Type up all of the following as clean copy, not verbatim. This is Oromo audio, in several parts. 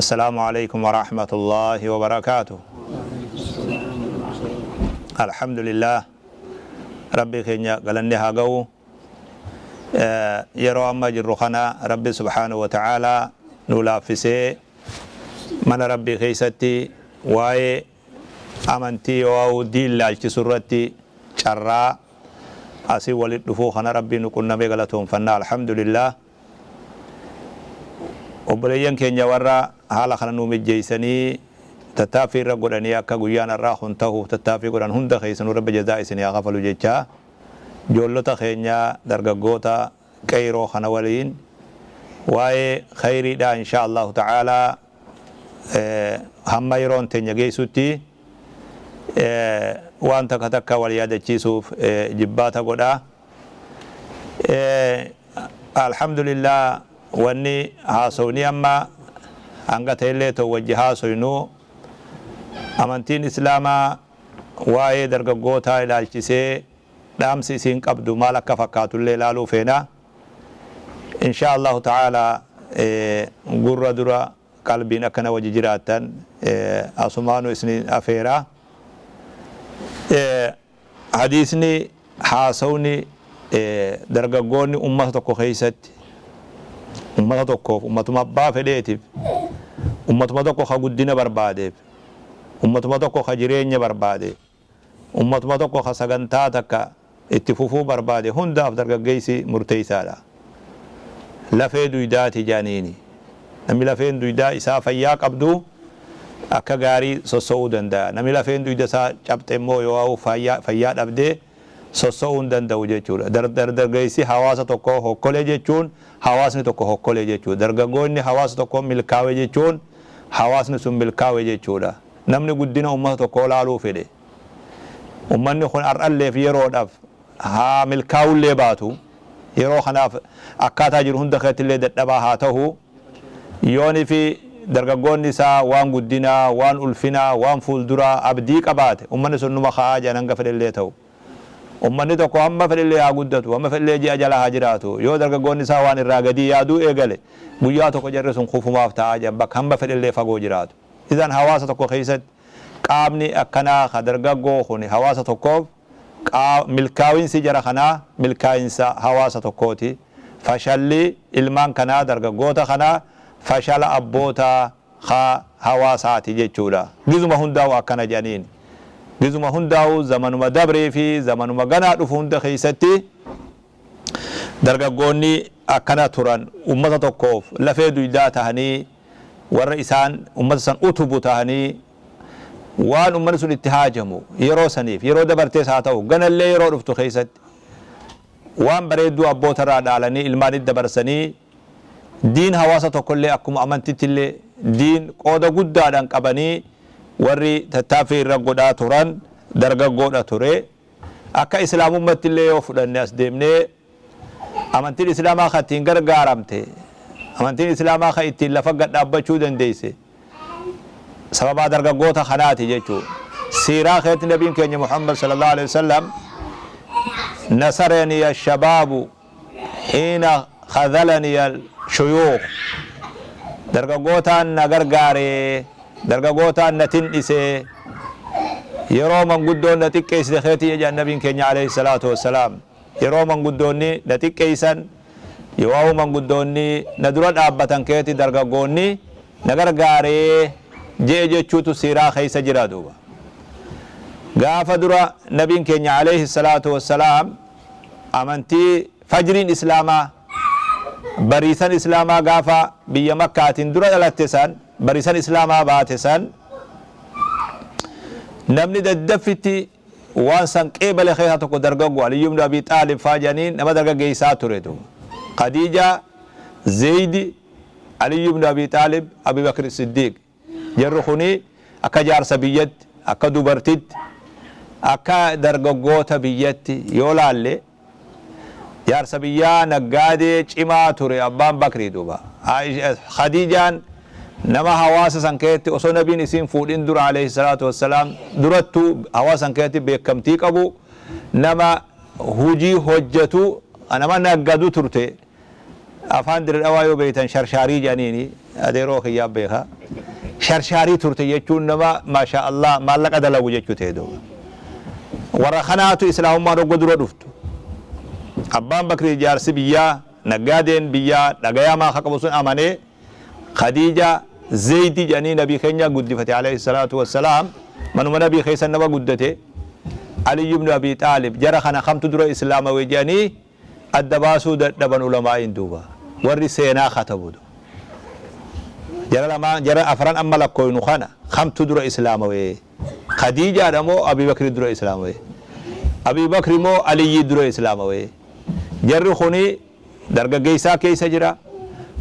السلام عليكم ورحمة الله وبركاته. الحمد لله، ربي keenya galanni haa ga'u. Yeroo amma jirru kana Rabbi سبحانه وتعالى nu laaffisee mana Rabbii keessatti waa'ee amantii yoo diin laalchisu irratti carraa asii walit dhufuu kana Rabbii nu qunnamee galatoonfannaa. الحمد لله. Obboleeyyan keenya warra haala kana nu mijjeeysanii, tattaaffii irra godhanii akka guyyaan irraa kun ta'uuf tattaaffii godhan hunda keessanuu Rabbi jazaa isinii haa kafalu jechaa, ijoollota keenya dargaggoota qeyroo kana waliin waa'ee khayriidha إن شاء الله تعالى hamma yeroon teenya geessutti waan takka takka wal yaadachiisuuf jibbaata godha. الحمد لله, wanni haasofni amma hanga ta'ellee ta'u wajji haasoynu, amantiin Islaamaa waa'ee dargaggootaa ilaalchisee dhaamsi isiin qabdu maal akka fakkaatullee ilaaluu feena. إن شاء الله تعالى gurra dura qalbiin akkana wajji jiraattan asumaanu isin afeera. Hadiisni haasawni dargaggoonni ummata tokko keessatti ummata tokkoof, ummatuma abbaa fedheetiif, ummatuma tokko ka guddina barbaadeef, ummatuma tokko ka jireenya barbaade, ummatuma tokko ka sagantaa takka itti fufuu barbaade hundaaf dargaggeessi murteessaadha. Lafee duydaati jaaniini. Namni lafeen duydaa isaa fayyaa qabdu akka gaarii sosso'uu danda'a. Namni lafeen duyda isaa cabxe immoo yoo fayyaa dhabdee sosso'uu hin danda'u jechuudha. Dargaggeessi hawaasa tokko hokkolee jechuun hawaasni tokko hokkolee jechuudha. Dargaggoonni hawaasa tokko milkaa'e jechuun hawaasni sun milkaa'e jechuudha. Namni guddina uummata tokkoo laaluu fedhe, ummanni kun har'alleef yeroodhaaf haa milkaa'ullee baatu, yeroo kanaaf akkaataa jiru hunda keessatti dadhabaa haa ta'u, yooni fi dargaggoonni isaa waan guddinaa, waan ulfinaa, waan fuulduraa abdii qabaate, ummanni sun numa ka'aa jedhan hanga fedhellee ta'u. Ummanni tokko hamma fedhellee haa guddatu, hamma fedhellee ji'a jala haa jiraatu, yoo dargaggoonni isaa waan irraa gadii yaaduu eegale, guyyaa tokko jarri sun kufumaaf ta'aa jedhan bakka hamma fedhellee fagoo jiraatu. Idan hawaasa tokko keessatti qaamni akkanaa ka dargaggoo kun hawaasa tokkoof milkaa'insi jara kanaa milkaa'insa hawaasa tokkooti. Fashalli ilmaan kanaa, dargaggoota kanaa, fashala abboota hawaasaati jechuudha. Gizuma hundaa'u akkana jedhaniin. Gizuma hundaa'u zamanuma dabree fi zamanuma ganaa dhufu hunda keessatti dargaggoonni akkana turan ummata tokkoof lafee duydaa tahanii, warra isaan ummata san utubu tahanii, waan ummanni sun itti haajamu yeroo saniif, yeroo dabartees haa ta'u, ganallee yeroo dhuftu keessatti waan bareedduu abboota irraa dhaalanii ilmaanitti dabarsanii, diin hawaasa tokkollee akkuma amantittillee diin qooda guddaadhaan qabanii warri tattaaffii irra godhaa turan dargaggoodha ture. Akka Islaamummaatti illee yoo fudhanne, as deemnee amantiin Islaamaa kan ittiin gargaaramte, amantiin Islaamaa kan ittiin lafa gad dhaabbachuu dandeesse sababaa dargaggoota kanaati jechuudha. Siiraa keessatti nabiin keenya Muhammad صلى الله عليه وسلم "نصرني الشباب حين خذلني الشيوخ", dargaggootaan na gargaare, dargaggootaan na tindhise yeroo manguddoon na xiqqeessite keetii jedhan nabiin keenya عليه الصلاة والسلام. Yeroo manguddoonni na xiqqeessan, yoo manguddoonni na dura dhaabbatan keeti, dargaggoonni na gargaaree jee jechuutu siiraa keessa jira duuba. Gaafa dura nabiin keenya عليه الصلاة والسلام amantii fajriin Islaamaa, bariisan Islaamaa gaafa biyya Makkaatiin dura dhalatte san, bariisan Islaamaa baate san, namni daddaffitti waan san qeebale keessaa tokko dargaggo Aliyyuu ibn Abi Xaalib faa jedhaniin, nama dargaggeessaa ture duuba. Khadiija, Zeydi, Aliyyuu ibn Abi Xaalib, Abi Bakr Siddiq, jarri kuni akka jaarsa biyyatti, akka dubartitti, akka dargaggoota biyyatti yoo laalle, jaarsa biyyaa naggaadee cimaa ture abbaan Bakrii duuba. Khadiijaan nama hawaasa san keessatti osoo nabiin isiin fuudhin dura عليه الصلاة والسلام durattuu hawaasa san keessatti beekamtii qabu, nama hujii hojjetu, nama naggadu turte. Afaan Dire Dhawaa yoo beektan sharshaarii jedhaniini. Adeeroo kiyyaa beeka. Sharshaarii turte jechuun nama maashaa Allah maallaqa dalagu jechuu ta'e duuba. Warra kanaatu islaamummaan hogga dura dhuftu. Abbaan Bakrii jaarsi biyyaa naggaadeen biyyaa dhagayamaa ka qabu sun amanee Khadiija Zeydi jedhanii nabii keenya guddifate alayhi salaatu wassalaam manuma nabii keessa nama guddate Ali ibn Abi Xaalib jara kana kamtu dura islaamawe jedhanii adda baasuu dadhaban ulamaa'iin duuba warri seenaa katabu jara lamaan jara afran amma lakkooynu kana kamtu dura islaamawe Khadiijaadha moo Abi Bakri dura islaamawe Abi Bakri moo Aliyyii dura islaamawe jarri kuni dargaggeessaa keessa jira,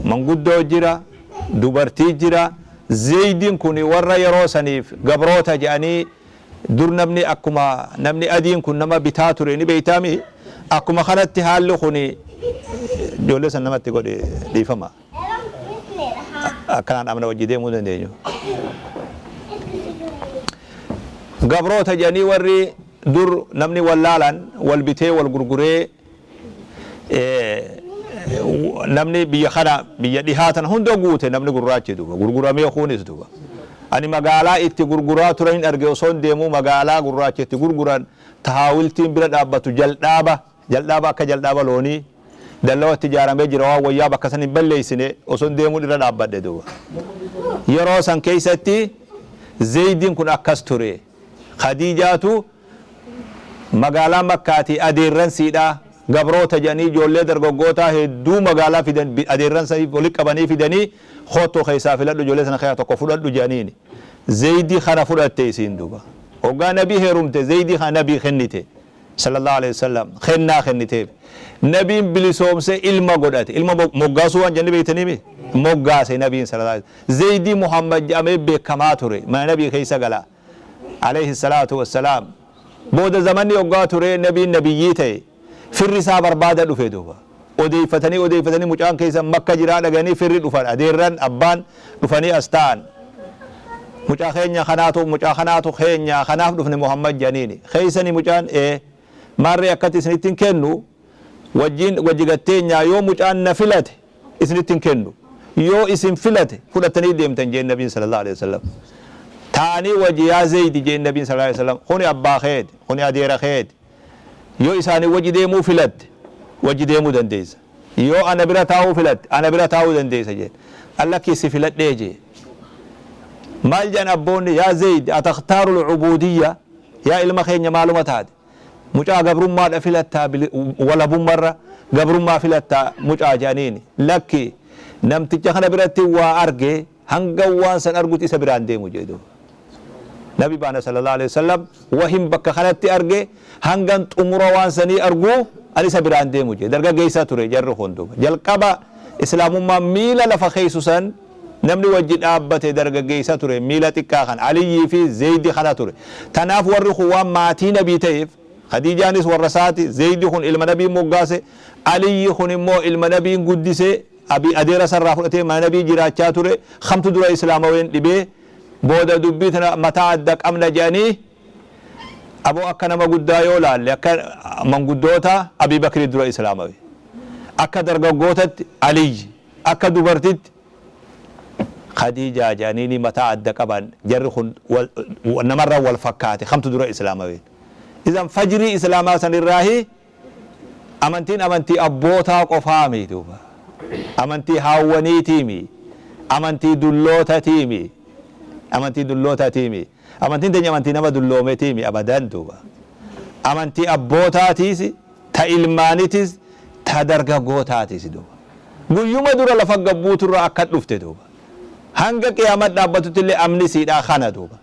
manguddoo jira, dubartii jira. Zeydiin kun warra yeroo saniif gabroota jedhanii dur namni akkuma namni adiin kun nama bitaa ture ni beeytaami. Akkuma kanatti haalli kun ijoollee san namatti godhe dhiifama. Akkanaan amna wajji deemuu dandeenyu. Gabroota jedhanii warri dur namni wallaalan wal bitee wal gurguree namni biyya kana biyya dhihaatan hunda guute namni gurraachi duba gurguramee kunis duba ani magaalaa itti gurguraa turan hin arge osoon deemuu magaalaa gurraacha itti gurguran tahaawiltiin bira dhaabbatu jaldhaaba jaldhaaba akka jaldhaaba loonii dallawatti ijaaramee jira waan wayyaa bakka san hin balleessine osoon deemuun irra dhaabbadhe duba yeroo san keessatti Zeydiin kun akkas ture Khadiijaatu magaalaa Makkaatii adeerran siidhaa gabroota jedhanii ijoollee dargaggootaa hedduu magaalaa fidan adeerran saniif walitti qabanii fidanii koottoo keessaa filadhu ijoollee sana keessaa tokko fudhadhu jedhaniini. Zeydii kana fudhatte isiin duuba. Hoggaa nabii heerumte Zeydii kana nabii kennite. Sallallahu alaihi wasallam kennaa kenniteef. Nabiin bilisoomsee ilma godhate. Ilma moggaasuu waan jenne beektanii mi? Moggaase nabiin sallallahu alaihi wasallam. Zeydii Muhammad jedhamee beekamaa ture. Mana nabii keessa gala. Alayhi salaatu wassalaam. Booda zamanni hoggaa ture nabiin nabiyyii ta'e firri isaa barbaada dhufe duuba. Odeeffatanii odeeffatanii mucaan keessa Makka jiraa dhaganii firri dhufan adeerran abbaan dhufanii as ta'an. Mucaa keenya kanaatu mucaa kanaatu keenya kanaaf dhufne Muhammad jedhaniini. Keessani mucaan ee maarree akkatti isinitti hin kennu wajjin wajji gatteenyaa yoo mucaan na filate isinitti hin kennu. Yoo isin filate fudhattanii deemtan jeen nabiin sallallahu alaihi wasallam. Taa'anii wajji yaa Zeydi jeen nabiin sallallahu alaihi wasallam. Kuni abbaa keeti, kuni adeera keeti. Yoo isaanii wajji deemuu filatte wajji deemuu dandeessa. Yoo ana bira taa'uu filatte ana bira taa'uu dandeessa jeen. Allakkii si filadhee jee. Maal jedhan abboonni yaa Zeydi atakhtaaru al-ubudiyya yaa ilma keenya maaluma taate. Mucaa gabrummaadha filattaa walabummarra gabrummaa filattaa mucaa jedhaniini. Lakki namticha kana biratti waa arge hanga waan san argutti isa biraan deemu jedhe duuba. Nabi baana sallallahu alaihi wasallam wahin bakka kanatti arge hangan xumura waan sanii argu ani isa biraan deemu jedhe. Dargaggeessaa ture jarri kun duuba. Jalqaba islaamummaa miila lafa keessu san namni wajji dhaabbate dargaggeessa ture miila xiqqaa kan Aliyyii fi Zeydi kana ture. Tanaaf warri kun waan maatii nabii ta'eef Khadiijaanis warra isaati, Zeydi kun ilma nabiin moggaase, Aliyyi kun immoo ilma nabiin guddise, abi adeera sarraa fudhatee mana nabii jiraachaa ture, kamtu dura islaamaween dhibee booda dubbii tana mataa adda qabna jedhanii aboo akka nama guddaa yoo laalle akka manguddoota Abii Bakrii dura islaamawe. Akka dargaggootatti Aliyyi, akka dubartitti Khadiijaa jedhaniini mataa adda qaban jarri kun namarra wal fakkaate kamtu dura islaamaween. Isan fajrii islaamaa sanirraahi amantiin amantii abbootaa qofaa mi duuba. Amantii haawwaniitii mi. Amantii dullootatii mi. Amantii dullootatii mi. Amantiin teenya amantii nama dulloometii mi abadan duuba. Amantii abbootaatiis ta ilmaanitis ta dargaggootaatiis duuba. Guyyuma dura lafa gabbuuturraa akka dhufte duuba. Hanga qiyaamaa dhaabbatutti illee amni siidhaa kana duuba.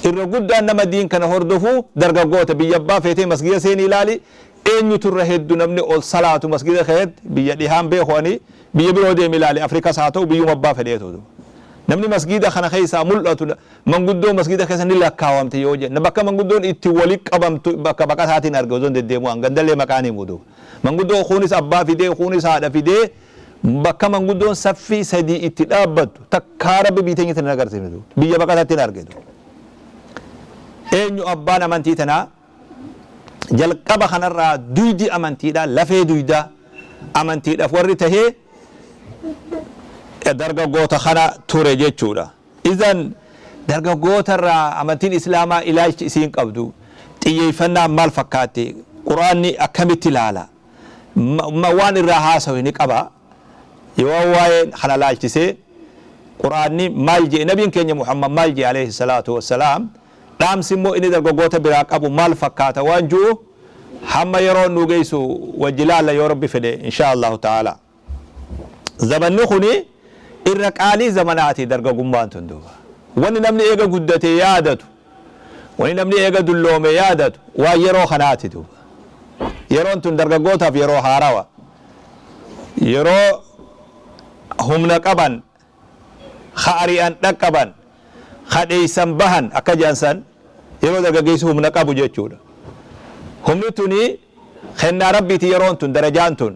Irra guddaan nama diin kana hordofuu dargaggoota biyya abbaa feetee masgida seenii ilaali eenyutu irra heddu namni ol salaatu masgida keessatti biyya dhihaan beeku ani biyya biroo deemi ilaali Afrikas haa ta'u biyyuma abbaa fedheetu duuba. Namni masgida kana keessaa mul'atu manguddoo masgida keessa ni lakkaawamte yoo jenna bakka manguddoon itti wali qabamtu bakka baqataatiin arge osoo hin deddeemu an gandallee maqaan himu duuba. Manguddoo kunis abbaa fidee kunis haadha fidee bakka manguddoon saffii sadii itti dhaabbattu takkaa rabbi biyya teenyatti hin agarsiifne duuba. Biyya baqataatti hin arge duuba. Eenyu abbaan amantii tanaa jalqaba kanarraa duydi amantiidhaa lafee duydaa amantiidhaaf warri tahee Dargaggoota kana ture jechuudha. Idan dargaggoota irraa amantiin Islaamaa ilaalchi isiin qabdu, xiyyeeffannaan maal fakkaatti? Quraanni akkamitti ilaala? Waan irraa haasawe ni qaba. Yoo waa'ee kana laalchisee Quraanni maal jedhe, Nabiin keenya Muhammad maal jedhe alayhi salaatu wassalaam, dhaamsi immoo inni dargaggoota biraa qabu maal fakkaata waan ji'u, hamma yeroo nu geessu wajji laalla yoo Rabbi fedhe, insha Allahu ta'ala. Zamanni kuni irra qaalii zamanaati, dargagummaan tun duuba. Wanni namni eega guddate yaadatu, wanni namni eega dulloome yaadatu waan yeroo kanaati duuba. Yeroon tun dargaggootaaf yeroo haarawa. Yeroo humna qaban, ka ari'an dhaqqaban, ka dheeysan bahan akka jedhan san, yeroo dargaggeessi humna qabu jechuudha. Humni tuni kennaa Rabbiiti, yeroon tun, darajaan tun.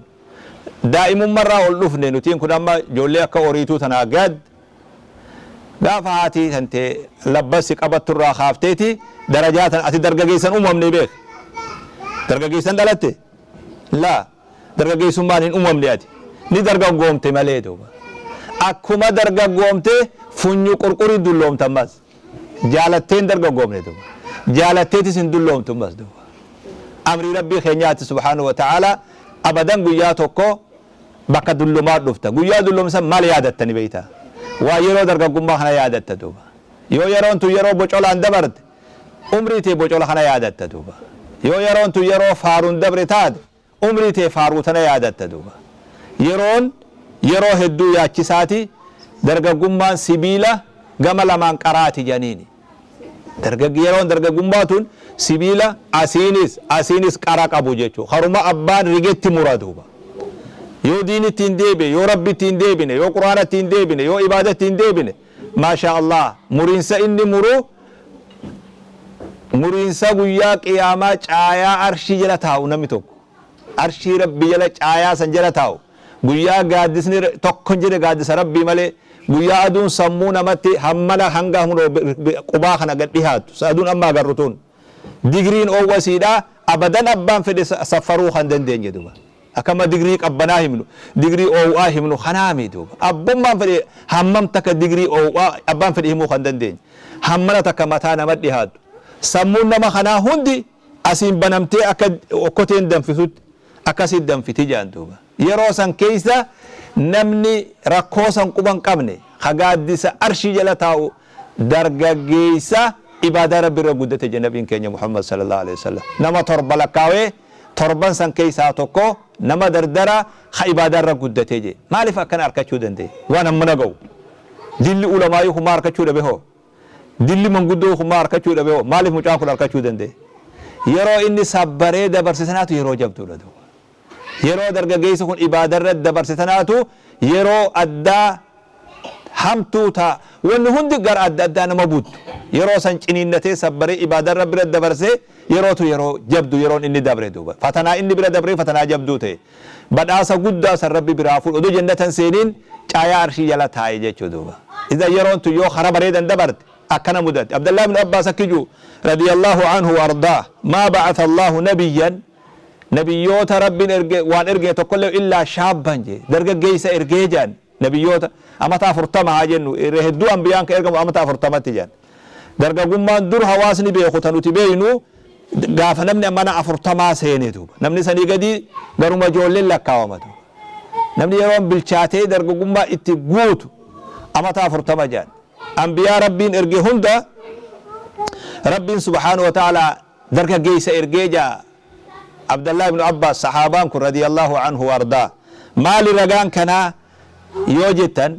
Daa'imummarraa ol dhufne nutiin kun, amma ijoollee akka horiituu tanaa gad gaafa haati tantee labbasi qabatturraa kaafteeti darajaa tan ati dargaggeessan uumamne beek. Dargaggeessan dhalatte laa, dargaggeessummaan hin uumamne, ati ni dargaggoomte malee duuba. Akkuma dargaggoomte funyu qurqurii dulloomta ammas. Jaalatteen dargaggoomne duuba. Jaalatteetis hin dulloomtu ammas duuba. Amrii Rabbii keenyaati subhaanahu wa ta'ala, abadan guyyaa tokko bakka dullumaa dhufta. Guyyaa dulloomsan maal yaadattani beeyta? Waa yeroo dargaggummaa kana yaadatta duuba. Yoo yeroon tun yeroo bocolaan dabarte, umrii tee bocola kana yaadatta duuba. Yoo yeroon tun yeroo faaruun dabre taate, umrii tee faaruu tana yaadatta duuba. Yeroon yeroo hedduu yaachisaati. Dargaggummaan sibiila gama lamaan qaraati janiini. Yeroon dargaggummaa tun sibiila asiinis asiinis qara qabu jechuu, haruma abbaan rigetti mura duuba. Yoo diinitti hin deebine, yoo Rabbitti hin deebine, yoo Quraanatti hin deebine, yoo ibaadatti hin deebine, maasha Allah, muriinsa inni muru muriinsa guyyaa Qiyaamaa caayaa arshii jala taa'u, namni tokko arshii Rabbi jala, caayaa san jala taa'u, guyyaa gaaddisni tokko hin jedhe gaaddisa Rabbii malee, guyyaa aduun sammuu namatti hammana hanga qubaa kana gad dhihaattu, aduun amma agarru tun digriin oowwasiidha, abadan abbaan fedhe saffaruu kan dandeenye duba. Akkama digrii qabbanaa himnu, digrii oowwaa himnu kanaami duuba. Abbummaan fedhe hammam takka digrii oowwaa abbaan fedhe himuu kan dandeenye, hammana takka mataa nama dhihaattu, sammuun nama kanaa hundi asiin banamtee akka okkoteen danfisutti akkasitti danfiti jedhan duuba. Yeroo san keessa namni rakkoo san quban qabne, ka gaaddisa arshii jala taa'u, dargaggeessa ibaadaa Rabbi irra guddate jedhe Nabiin keenya Muhammad sallallahu alaihi wasallam. Nama torba lakkaawee, torban san keessaa tokko nama dardara ka ibaadaa irra guddate jedhe. Maaliif akkana arkachuu danda'e? Waan hammana ga'u dilli ulamaayii kumaa arkachuu dhabe hoo, dilli manguddoo kumaa arkachuu dhabe hoo, maaliif mucaan kun arkachuu danda'e? Yeroo inni sabbaree dabarse sanaatu yeroo jabduudha duuba. Yeroo dargaggeessi kun ibaadarra dabarse sanaatu yeroo addaa hamtuu ta'a, wanni hundi gara adda addaa nama buttu. Yeroo san ciniinnatee sabbaree ibaadarra bira dabarsee, yerootu yeroo jabdu, yeroon inni dabre duuba fatanaa inni bira dabree fatanaa jabduu ta'e, badhaasa guddaa san Rabbi biraa fuudhu, oduu jannatan seeniin caayaa arshii jala taa'e jechuu duuba. Idan yeroon tun yoo kara bareedan dabarte akkana mudatti. Abdallah ibn Abbaas akki jiru radiyallahu anhu wa ardaa: ما بعث الله نبيا, nabiyyoota Rabbiin erge waan ergine tokkollee إلا شابا je, dargaggeessa ergee jedhan. Nabiyyoota amata 40 haa jennu, irra hedduu ambiyaan ka ergamu amata 40tti jedhan. Dargaggummaan dur hawaasni beeku ta nuti beeynu gaafa namni mana 40 seene duuba. Namni sanii gadi garuma ijoolleen lakkaawama duuba. Namni yeroon bilchaatee dargaggummaa itti guutu amata 40 jedhan. Ambiyaa Rabbiin erge hunda Rabbiin subhaanahu wa ta'ala dargaggeessa ergee jaa Abdallah ibnu Abbaas, sahaabaan kun radiyallahu anhu wardaa. Maali ragaan kanaa yoo jettan,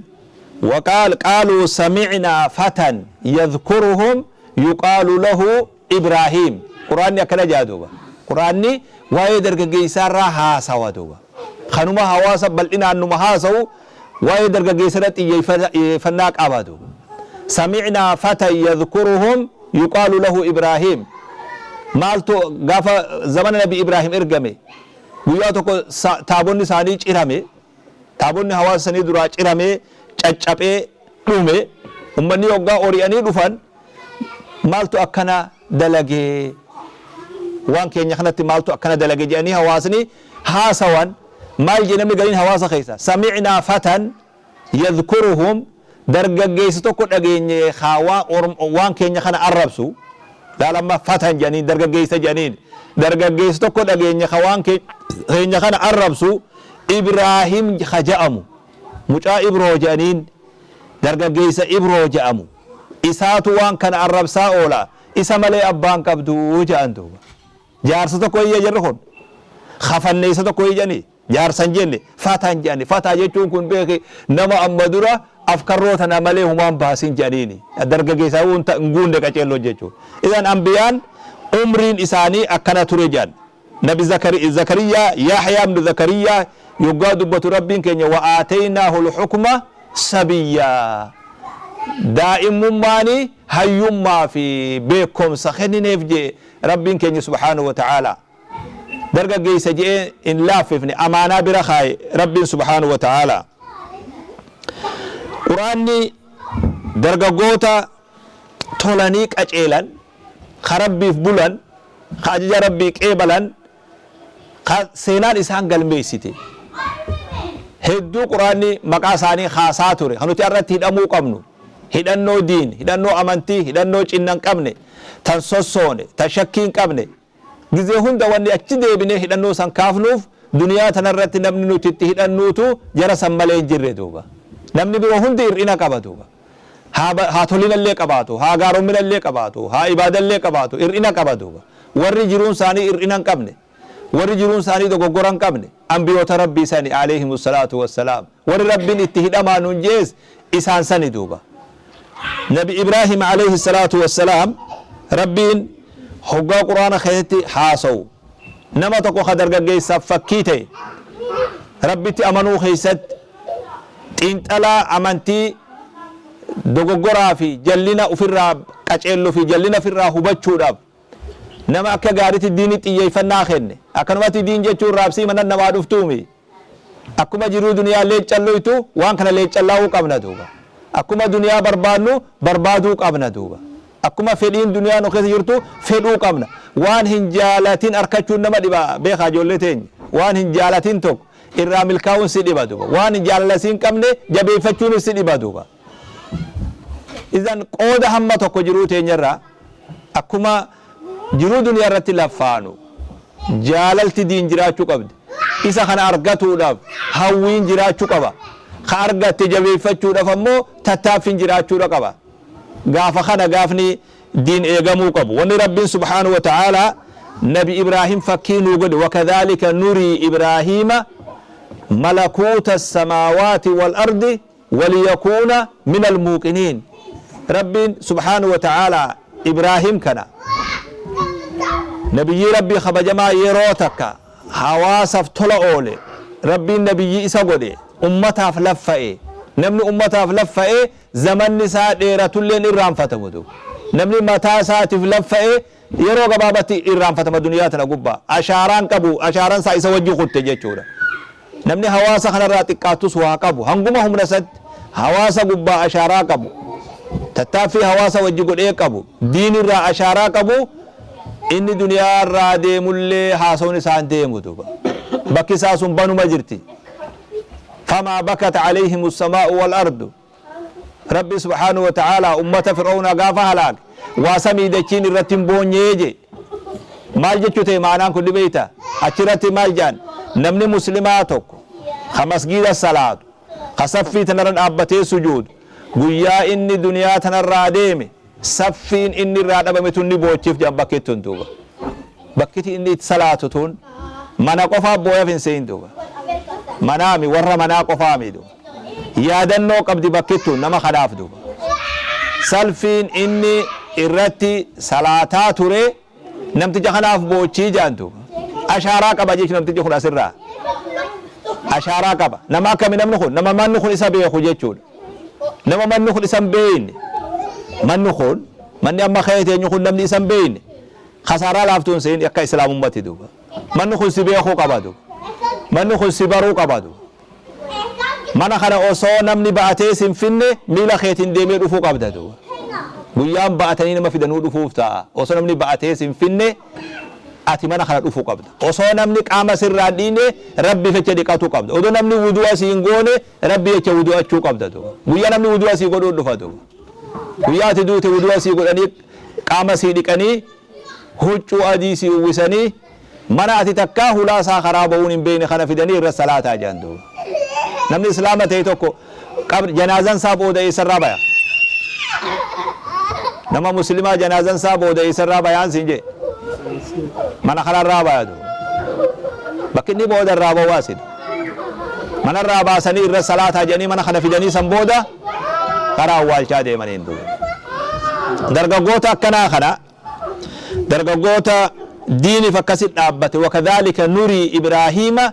وقال قالوا سمعنا فتى يذكرهم يقال له إبراهيم. Quraanni akkana jaa duuba. Quraanni waa'ee dargaggeessaarraa haasawa duuba. Kanuma hawaasa bal'inaan numa haasawu, waa'ee dargaggeessarra xiyyeeffannaa qaba duuba. سمعنا فتى يذكرهم يقال له إبراهيم. Maaltu gaafa zamana Nabi Ibraahim ergame, guyyaa tokko taabonni isaanii cirame, taabonni hawaasa sanii duraa ciramee caccabee dhume. Ummanni hoggaa ori'anii dhufan, maaltu akkana dalagee, waan keenya kanatti maaltu akkana dalage jedhanii hawaasni haasawan. Maal jedhe namni gariin hawaasa keessa? سمعنا فتى. Yadhkuruhum, dargaggeessa tokko dhageenye haa waan keenya kana arrabsu. Laal amma, fatan jedhaniin, dargaggeessa jedhaniin. Dargaggeessa tokko dhageenye ka waan keenya kana arrabsu, Ibraahim ka ja'amu, mucaa Ibroo jedhaniin, dargaggeessa Ibroo ja'amu, isaatu waan kana arrabsaa oola, isa malee abbaan qabdu ja'an duuba. Jaarsa tokko iyya jarri kun kafanneessa tokko iyyani jaarsan jenne, fatan jedhani. Fataa jechuun kun, beeki, nama amma dura afkarroo tana malee humaan baasin jedhaniini, dargaggeessa hin guunne qaceelloo jechuudha. Idan ambiyaan umriin isaanii akkana ture jedhan. Nabi Zakariyaa, Yahyaa ibnu Zakariyaa yoggaa dubbatu Rabbiin keenya, wa aataynaahu lxukma sabiyyaa, daa'imummaani hayyummaa fi beekomsa kennineef jee Rabbiin keenya subhaanahu wa ta'aalaa. Dargaggeessa je'ee hin laaffifne, amaanaa bira kaaye Rabbiin subhaanahu wa ta'aalaa. Quraanni dargaggoota tolanii qaceelan, ka Rabbiif bulan, ka ajaja Rabbii qeebalan, ka seenaan isaan galmeessite hedduu Quraanni maqaa isaanii kaasaa ture. Kan nuti irratti hidhamuu qabnu, hidhannoo diin, hidhannoo amantii, hidhannoo cinna hin qabne, tan sossoone, tan shakkii hin qabne, gizee hunda wanni achi deebinee hidhannoo san kaafnuuf, duniyaa tanarratti namni nuti itti hidhannuutu jara san malee hin jirre duuba. Namni biroo hundi hir'ina qaba duuba. Haa tolinallee qabaatu, haa gaaromminallee qabaatu, haa ibaadallee qabaatu, hir'ina qaba duuba. Warri jiruun isaanii hir'ina hin qabne, warri jiruun isaanii dogoggora hin qabne, ambiyoota Rabbii sani alayhimu salaatu wassalaam. Warri Rabbiin itti hidhamaa nun jees isaan sani duuba. Nabi Ibraahim alayhi salaatu wassalaam, Rabbiin hoggaa Quraana keessatti haasawu, nama tokko ka dargaggeessaaf fakkii ta'e, Rabbitti amanuu keessatti xiinxalaa amantii, dogoggoraa fi jallina ofirraa, qaceelloo fi jallina ofirraa hubachuudhaaf nama akka gaariitti diinii xiyyeeffannaa kenne. Akkanumatti diin jechuun raabsii mana namaa dhuftuumi. Akkuma jiruu duniyaa leeccalloytu, waan kana leeccallaa'uu qabna duuba. Akkuma duniyaa barbaadnu barbaaduu qabna duuba. Akkuma fedhiin duniyaa nu keessa jirtu fedhuu qabna. Waan hin jaalatin arkachuun nama dhiba, beekaa ijoollee teenya. Waan hin jaalatin tokko irraa milkaa'uun si dhiba duuba. Waan hin jaalala hin qabne jabeeffachuun si dhiba duuba. Idan qooda hamma tokko jiruu teenyarraa, akkuma jiruu duniyaa irratti laffaanu, jaalalti diin jiraachuu qabdi. Isa kana argatuudhaaf hawwiin jiraachuu qaba. Ka argatte jabeeffachuudhaaf ammoo tattaaffiin jiraachuudha qaba. Gaafa kana gaafni diin eegamuu qabu. Wanni Rabbiin subhaanahu wa ta'aalaa Nabi Ibraahim fakkii nuu godhe, wakadhaalika nurii Ibraahiima malakuuta samaawaati wal ardi waliyakuuna min almuuqiniin. Rabbiin subhaanahu wa ta'aalaa Ibraahim kana, nabiyyii Rabbii kabajamaa, yeroo takka hawaasaaf tola oole, Rabbiin nabiyyii isa godhe, ummataaf laffa'e. Namni ummataaf laffa'e zamanni isaa dheeratulleen irraanfatamu duuba. Namni mataa isaatiif laffa'e yeroo gabaabatti irraanfatama duniyaa tana gubbaa. Ashaaraan qabu, ashaaraan isaa isa wajji kutte jechuudha. Namni hawaasa kanarraa xiqqaattus waa qabu, hanguma humna isatti hawaasa gubbaa ashaaraa qabu, tattaaffii hawaasa wajji godhee qabu, diinirraa ashaaraa qabu, inni duniyaa irraa deemullee haasawni isaan deemu duuba. Bakki isaa sun banuma jirti. Famaa bakat alayhim as-samaa'u wal ardu. Rabbi subhaanahu wa ta'aalaa ummata Fir'awnaa gaafa halaake, waa samii dachiin irratti hin boonyee je. Maal jechuu ta'e maanaan kun ni beeyta? Achirratti maal jedhan? Namni muslimaa tokko ka masgiida salaatu, ka saffii tanarra dhaabbatee sujuudu, guyyaa inni duniyaa tanarraa deeme saffiin inni irraa dhabame tun ni boochiif jedhan bakki tun duuba. Bakkiti inni itti salaatu tun mana qofaa booyaf hin seeyin duuba. Manaami warra manaa qofaami duuba. Yaadannoo qabdi bakkittuun nama kanaaf duuba. Salfiin inni irratti salaataa ture namticha kanaaf boochii jedhan duuba. Ashaaraa qaba jechuun namtichi kun asirraa. Ashaaraa qaba. Nama akkami namni kun? Nama manni kun isa beeku jechuudha. Nama manni kun isa hin beeyne. Manni kun, manni amma ka'ee teenyu kun, namni isa hin beeyne, kasaaraa laaftuun seen akka islaamummatti duuba. Manni kun si beekuu qaba duuba. Manni kun si baruu qaba duuba. Mana kana osoo namni ba'atee sin finne miila keetiin deemee dhufuu qabda duuba. Guyyaan ba'atanii nama fidanuu dhufuuf ta'a. Osoo namni ba'atee sin finne Ati mana kana dhufuu qabda. Osoo namni qaama sirraa hin dhiine Rabbiif jecha dhiqatuu qabda. Odoo namni wudu'a sii hin goone Rabbii jecha wudu'achuu qabda duuba. Guyyaa namni wudu'a sii godhuu dhufa duuba. Guyyaa ati duute wudu'a sii godhanii qaama sii dhiqanii huccuu adii sii uwwisanii mana ati takkaa hulaa isaa karaa ba'uun hin beekne kana fidanii irra salaataa jedhan duuba. Namni Islaama ta'e tokko qabr janaazan isaa booda eessarraa baya? Nama muslimaa janaazan isaa booda eessarraa bayaan siin jee? Mana kanarraa baya duuba. Bakki inni booda irraa ba'u asi. Manarraa baasanii irra salaataa jedhanii mana kana fidanii san booda karaa awwaalchaa deemaniin duuba. Dargaggoota akkanaa kana, dargaggoota diiniif akkasit dhaabbate, wakadhaalika nurii Ibraahiima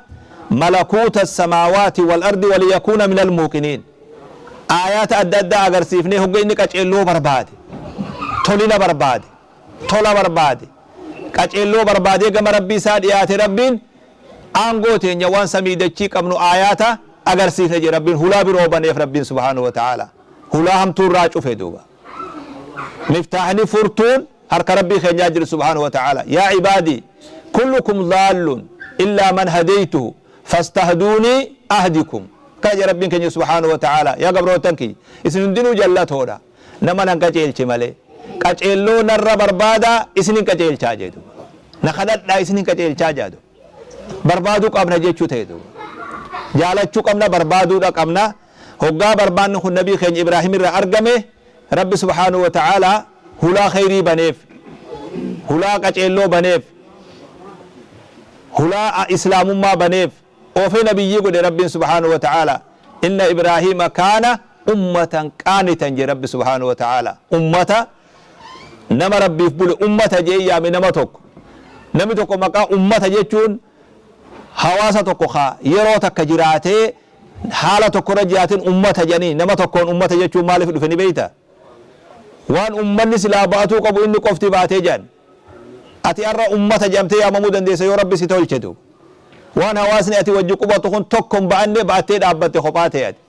malakuuta samaawaati wal ardi waliyakuuna minal muuqiniin, aayaata adda addaa agarsiifnee hogga inni qaceelloo barbaade, tolina barbaade, tola barbaade, qaceelloo barbaadee gama Rabbii isaa dhiyaate, Rabbiin aangoo teenya waan samii dachii qabnu aayaata agarsiifne jedhe. Rabbiin hulaa biroo baneef. Rabbiin subhaanahu wa ta'aala hulaa hamtuu irraa cufe duuba. Miftaahni, furtuun harka Rabbii keenyaa jiru subhaanahu wa ta'aala. Yaa cibaadii kullukum daallun illaa man hadaytuhu fastahduunii ahdikum, akkana jedhe Rabbiin keenya subhaanahu wa ta'aala. Yaa gabrootan kiyya, isin hundinuu jallatoodha nama nan qaceelche malee. Qaceelloo narra barbaadaa, isinin qaceelchaa jedhe duuba. Na kadhadhaa, isinin qaceelchaa jedha duuba. Barbaaduu qabna jechuu ta'e duuba. Jaalachuu qabna, barbaaduudha qabna. Hoggaa barbaanni kun nabii keenya Ibraahim irraa argame, Rabbi subhaanahu wa ta'aalaa hulaa kheyrii baneef, hulaa qaceelloo baneef, hulaa islaamummaa baneef, oofee nabiyyii godhe Rabbiin subhaanahu wa ta'aalaa. Inna Ibraahiima kaana ummatan qaanitan jedhe Rabbi subhaanahu wa ta'aalaa. Ummata, nama Rabbiif bule ummata jedhee yaame. Nama tokko, namni tokko maqaa ummata jechuun hawaasa tokko ka yeroo takka jiraatee haala tokko irra jiraatin ummata jedhanii. Nama tokkoon ummata jechuun maaliif dhufe ni beeyta? Waan ummanni silaa ba'atuu qabu inni qofti baatee jedhan. Ati har'a ummata jedhamtee yaamamuu dandeessa yoo Rabbi si tolche duuba. Waan hawaasni ati wajji qubatu kun tokko hin ba'anne ba'attee dhaabbatte kophaa ta'e ati.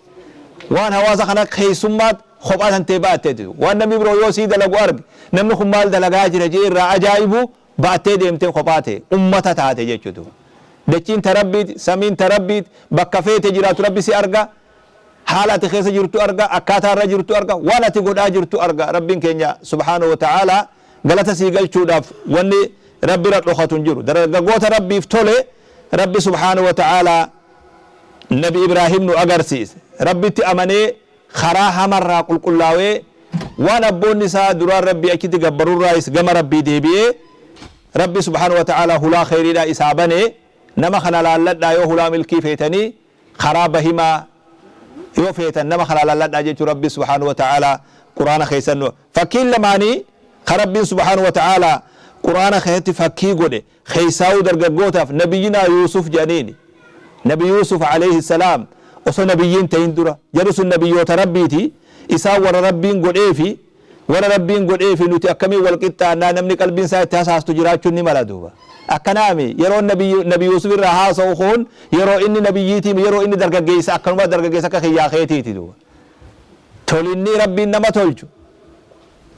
Waan hawaasa kana keessummaat kophaa tantee ba'atte ati. Waan namni biroo yoo sii dalagu arge, namni kun maal dalagaa jira jedhee irraa ajaa'ibu ba'attee deemtee kophaa ta'e ummata taate jechuudha duuba. Dachiin ta Rabbiiti, samiin ta Rabbiiti, bakka feete jiraatu Rabbi si arga, haala ati keessa jirtu arga, akkaataa irra jirtu arga, waan ati godhaa jirtu arga. Rabbiin keenya subhaanahu wa ta'aalaa galata sii galchuudhaaf wanni Rabbi irra dhokatu hin jiru. Dargaggoota Rabbiif tole Rabbi subhaanahu wa ta'aalaa Nabi Ibraahim nu agarsiise. Rabbitti amanee karaa hamarraa qulqullaawee, waan abboonni isaa duraan Rabbii achitti gabbarurraayis gama Rabbii deebi'ee, Rabbi subhaanahu wa ta'aalaa hulaa kheyriidhaa isaa bane. Nama kana laalladhaa yoo hulaa milkii feetanii, karaa bahimaa yoo feetan nama kana laalladhaa jechuu Rabbi subhaanahu wa ta'aalaa Qur'aana keessan nu. Fakkiin lamaanii ka Rabbiin subhaanahu wa ta'aalaa Qur'aana keessatti fakkii godhe keessaawuu dargaggootaaf nabiyyinaa Yuusuf jedhaniini. Nabi Yuusuf alayhi salaam osoo nabiyyiin ta'in dura, jarri sun nabiyyoota Rabbiiti, isaan warra Rabbiin godheefi. Warra Rabbiin godheefi nuti akkamiin wal qixxaannaa? Namni qalbiin isaa itti hasaastu jiraachuun ni mala duuba. Akkanaami yeroon nabi Yuusuf irraa haasa'u kun yeroo inni nabiyyiitiimi, yeroo inni dargaggeessa akkanuma dargaggeessa akka kiyyaa keetiiti duuba. Tolinni Rabbiin nama tolchu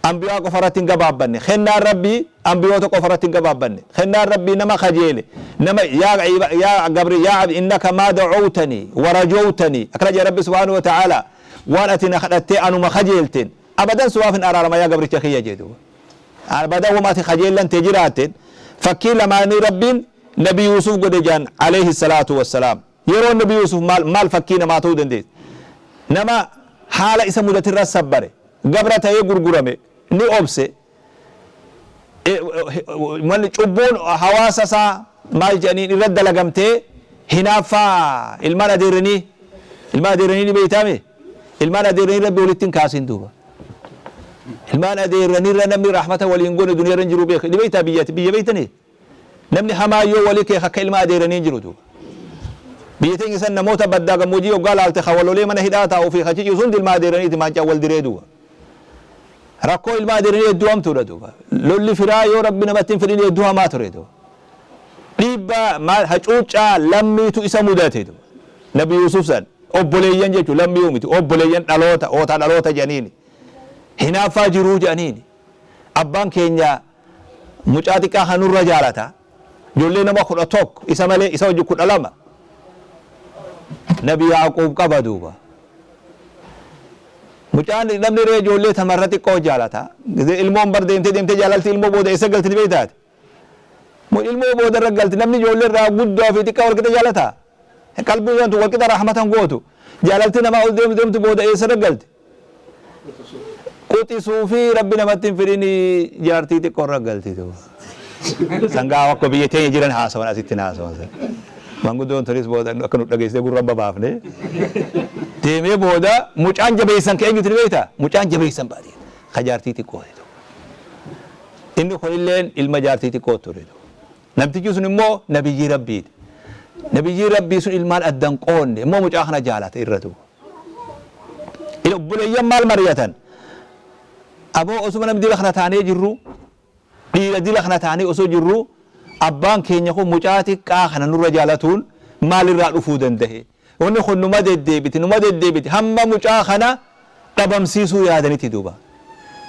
anbiyaa qofa irratti hin gabaabbanne. Kennaan Rabbii anbiyoota qofa irratti hin gabaabbanne. Kennaan Rabbii nama kajeele, nama yaa yaa gabri yaa abdi innaka maa da'awtanii wa rajawtanii, akkana jedha Rabbi subhaanahu wa ta'ala, waan ati na kadhattee anuma kajeelteen abadan sumaaf hin araarama yaa gabricha kiyya jee duuba. Abadan wama ati kajeellan tee jiraatteen. Fakkii lamaanii Rabbiin nabi Yuusuf godhe jedhan alayhi salaatu wassalaam. Yeroo nabi Yuusuf maal maal fakkii namaa ta'uu dandeessi? Nama haala isa mudatirra sabbare, gabra ta'ee gurgurame, ni obse. Malli cubbuun hawaasa isaa maal jedhaniin irra dalagamtee, hinaaffaa ilmaan adeerranii, ilmaan adeerranii ni beeytaame, ilmaan adeerranii Rabbi walitti hin kaasin duuba. Ilmaan adeerranii irra namni rahmata waliin goone duniyaa irra hin jiru beek ni beeytaa biyyati biyya beeytanii. Namni hamaa yoo walii kee akka ilma adeerranii hin jiru duuba. Biyya teenya san namoota baddaa gammoojjii yoggaa laalte, ka walolee mana hidhaa taa'uu fi ka ciciisu hundi ilma adeerraniiti, maancaan wal diree duuba. Rakkoo ilma adeerranii hedduu hamtuudha duuba. Lolli firaa yoo Rabbi namatti hin fedhin hedduu hamaa ture duuba. Dhiibbaa maal hacuuccaa lammiitu isa mudate duuba. Nabi Yuusuf san obboleeyyan jechuun lammii miti, obboleeyyan dhaloota ootaa dhaloota jedhaniini. Hinaaffaa jiruu jedhaniini. Abbaan keenya mucaa xiqqaa kan nurra jaalata. Ijoollee nama 11 isa malee isa wajji 12 Nabi Yaaquub qaba duuba. Mucaan namni ree ijoollee tamarra xiqqoo jaalata. Gizee ilmoon bar deemtee deemtee jaalalti ilmoo booda eessa galti ni beektaati? Ilmoo booda irra galti. Namni ijoollee irraa guddaa fi xiqqaa walqixa jaalata. Qalbii wantu walqixa rahmatan gootu. Jaalalti namaa ol deemtu deemtu booda eessa irra galti? Quxisuu fi Rabbi namatti hin fidin jaartii xiqqoo irra galti duuba. Sangaa akka biyya teenya jiran haasawan asitti hin haasawan san. Manguddoon tunis booda akka nu dhageessitee gurra babaafne. Deemee booda mucaan jabeessan ka eenyuti ni beektaa? Mucaan jabeessan baadiyyaa ka jaartii xiqqooti duuba. Inni kunilleen ilma jaartii xiqqoo ture duuba. Namtichi sun immoo nabiyyii Rabbiiti. Nabiyyiin Rabbii sun ilmaan adda hin qoodne immoo mucaa kana jaalata irra duuba. Obboleeyyan maal mari'atan? Aboo osuma namni dila kana taanee jirru, dhiira dila kana taanee osoo jirru, abbaan keenya kun mucaa xiqqaa kana nurra jaalatuun maalirraa dhufuu danda'e? Wanni kun numa deddeebiti, numa deddeebiti, hamma mucaa kana dhabamsiisuu yaadaniti duuba.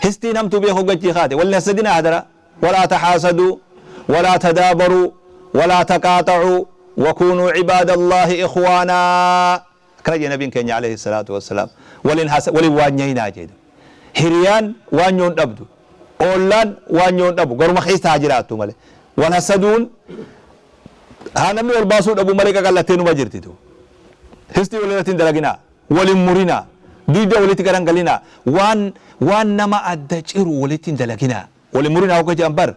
Histiin hamtuu beeku hoggachii kaate, wal hin hassadinaa hadaraa. Walaa taxaasaduu, walaa tadaabaruu, walaa taqaaxacuu, wakuunuu cibaadallaahi ikhwaanaa. Akkana jedhe nabiin keenya alayhi salaatu wassalaam. Wal hin waanyayinaa jedhe. Hiriyaan waanyoo hin dhabdu. Oollaan waanyoo hin dhabu. Garuma keessa haa jiraattu malee. Wal hassaduun haa namni wal baasuu dhabu malee qaqallattee numa jirti tu. Histii wal irratti hin dalaginaa. Wal hin murinaa. Duyda walitti gara hin galinaa. Waan waan nama adda ciru walitti hin dalaginaa. Wal hin murinaa hogga jedhan bar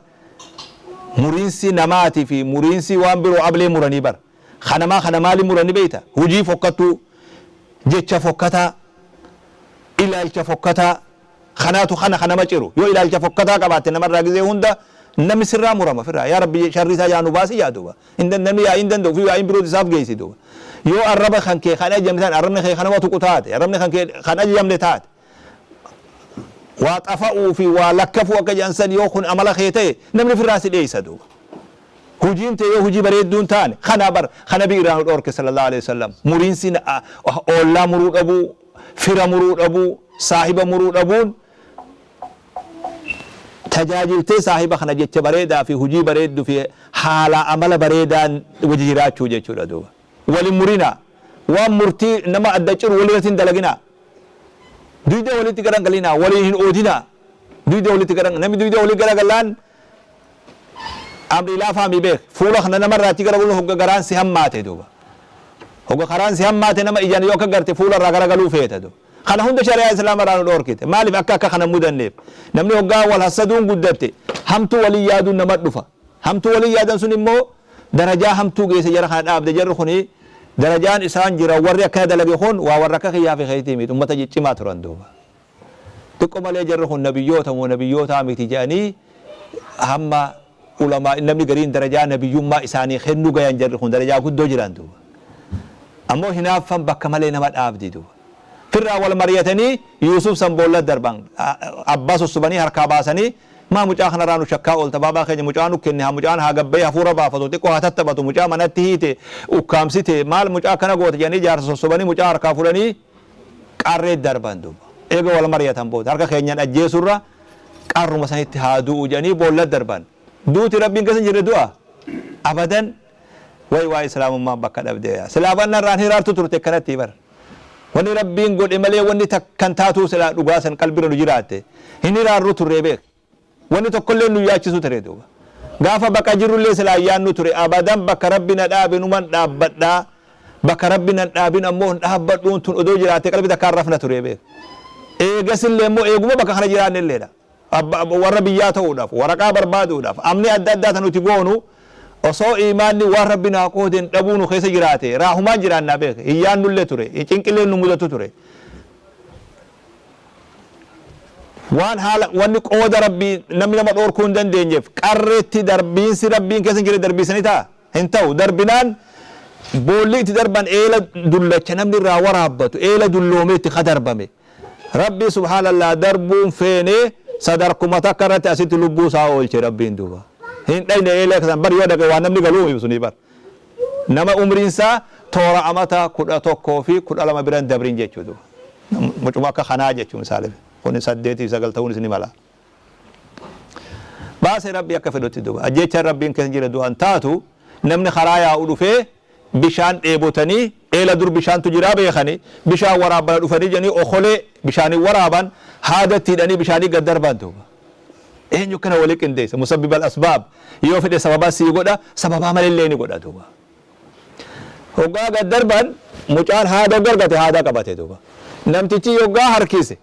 muriinsi namaati fi muriinsi waan biroo ablee muranii bar. Ka namaa kana maaliin muran ni beekta? Hujii fokkattuu, jecha fokkataa, ilaalcha fokkataa kanaatu kana ka nama ciru. Yoo ilaalcha fokkataa qabaatte namarraa gizee hunda namni sirraa murama firraa. Yaa Rabbi sharrii isaa jalaa nu baasi jaa duuba. Hin namni yaa'ii hin danda'u ufii yaa'iin birooti isaaf geessi duuba. Yoo arraba kan kee kan ajajamne taate arrabni kee kan nama tuqu taate arrabni kan kee kan ajajamne taate waa xafa'uu fi waa lakkafuu akka jedhan san yoo kun amala kee ta'e namni firraa si dheeysa duuba. Hujiin tee yoo hujii bareedduu hin taane kana bar ka nabi irraa nu dhoorke sallallahu aleyhi wasallam muriinsi oollaa muruu dhabuu, fira muruu dhabuu, saahiba muruu dhabuun tajaajiltee saahiba kana jecha bareedaa fi hujii bareeddu fi haalaa amala bareedaan wajji jiraachuu jechuudha duuba. Wal hin murinaa. Waan murtii nama adda ciru walirratti hin dalaginaa. Duyda walitti gara hin galinaa. Waliin hin oodinaa. Duyda walitti gara namni duyda walii gara galaan amrii laafaa mi beek. Fuula kana namarraa achi gara galuun hogga garaan si hammaate duuba. Hogga karaan si hammaate nama ijaan yoo akka garte fuula irraa gara galuu feeta duuba. Kana hunda shari'aa Islaama irraa nu dhoorkite. Maaliif akka akka kana hin mudanneef. Namni hoggaa wal hassaduun guddatte hamtuu walii yaaduun nama dhufa. Hamtuu walii yaadan sun immoo darajaa hamtuu geesse jara kana dhaabde jarri kuni darajaan isaan jiran warri akkana dalage kun waa warra akka kiyyaa fi keetii miti ummata ciccimaa turan duuba. Xiqqo malee jarri kun nabiyyoota moo nabiyyootaa miti jedhanii hamma ulamaa namni gariin darajaa nabiyyummaa isaanii kennuu gayan jarri kun darajaa guddoo jiran duuba. Ammoo hinaaffan bakka malee nama dhaabdi duuba. Firraa wal mariyatanii Yuusuf san boolla darban abbaa sossobanii harkaa baasanii Maa mucaa kanarraa nu shakkaa oolta baabaa keenya mucaa nu kenni haa mucaan haa gad bahee hafuura baafatu xiqqoo haa tattaphatu mucaa manatti hiite ukkaamsite maal mucaa akkana goota jedhanii jaarsa sossobanii mucaa harkaa fudhanii qarree darban duuba eega wal mariyatan booda harka keenyan ajjeesurra qarruma sanitti haa du'u jedhanii boolla darban duuti Rabbiin keessa hin jirre du'a abadan Way waa islaamummaan bakka dhabde silaa wanna irraan hiraartu turte akkanatti bar wanni Rabbiin godhe malee wanni takkan taatuu silaa dhugaa san qalbirra nu jiraatte hin hiraarru turree beek wanni tokkollee nu yaachisu ture duuba gaafa baqa jirrullee silaa yaannu ture abadan bakka Rabbi na dhaabe numan dhaabbadhaa bakka Rabbi nan dhaabin ammoo hin dhaabbadhuun tun odoo jiraatte qalbi takkaan rafna ture beek eegasillee immoo eeguma bakka kana jiraannelleedha warra biyyaa ta'uudhaaf, waraqaa barbaaduudhaaf, amni adda addaa ta nuti goonu osoo iimaanni waan Rabbi naa qoodeen dhabuu nu keessa jiraate raahumaan jiraannaa beeki. Hin yaannullee ture, cinqilleen nu mudatu ture. Waan haala wanni qooda Rabbii namni nama dhoorkuu hin dandeenyeef qarreetti darbiinsi Rabbiin keessa hin jirre darbiisanii ta'a? Hin ta'u. Darbinaan boolli itti darban eela dullacha namni irraa waraabbatu, eela dulloomeetti ka darbame. Rabbii subhaanallah darbuun feene sadarkuma takka irratti asitti lubbuu isaa oolche Rabbiin duuba. Hin dhayne eelee san bar yoo dhaqe waan namni galuu miti sunii bar. Nama umriin isaa toora amata 11 fi 12 bira hin dabrin jechuu duuba. Mucuma akka kanaa jechuu misaale. Kuni 8 fi 9 ta'uunis ni mala. Baase Rabbi akka fedhutti duuba. Ajjeechaan Rabbiin keessa jira du'an taatu. Namni karaa yaa'u dhufee bishaan dheebotanii, eela dur bishaantu jiraa beekani, bishaan waraabbana dhufanii jedhanii okolee bishaaniin waraaban, haadatti hidhanii bishaanii gad darban duuba. Eenyu akkana wali qindeessa? Musabbibal asbaab. Yoo fedhe sababaa sii godha, sababaa malillee ni godha duuba. Hoggaa gad darban mucaan haada hogga argate haada qabate duuba. Namtichi yoggaa harkise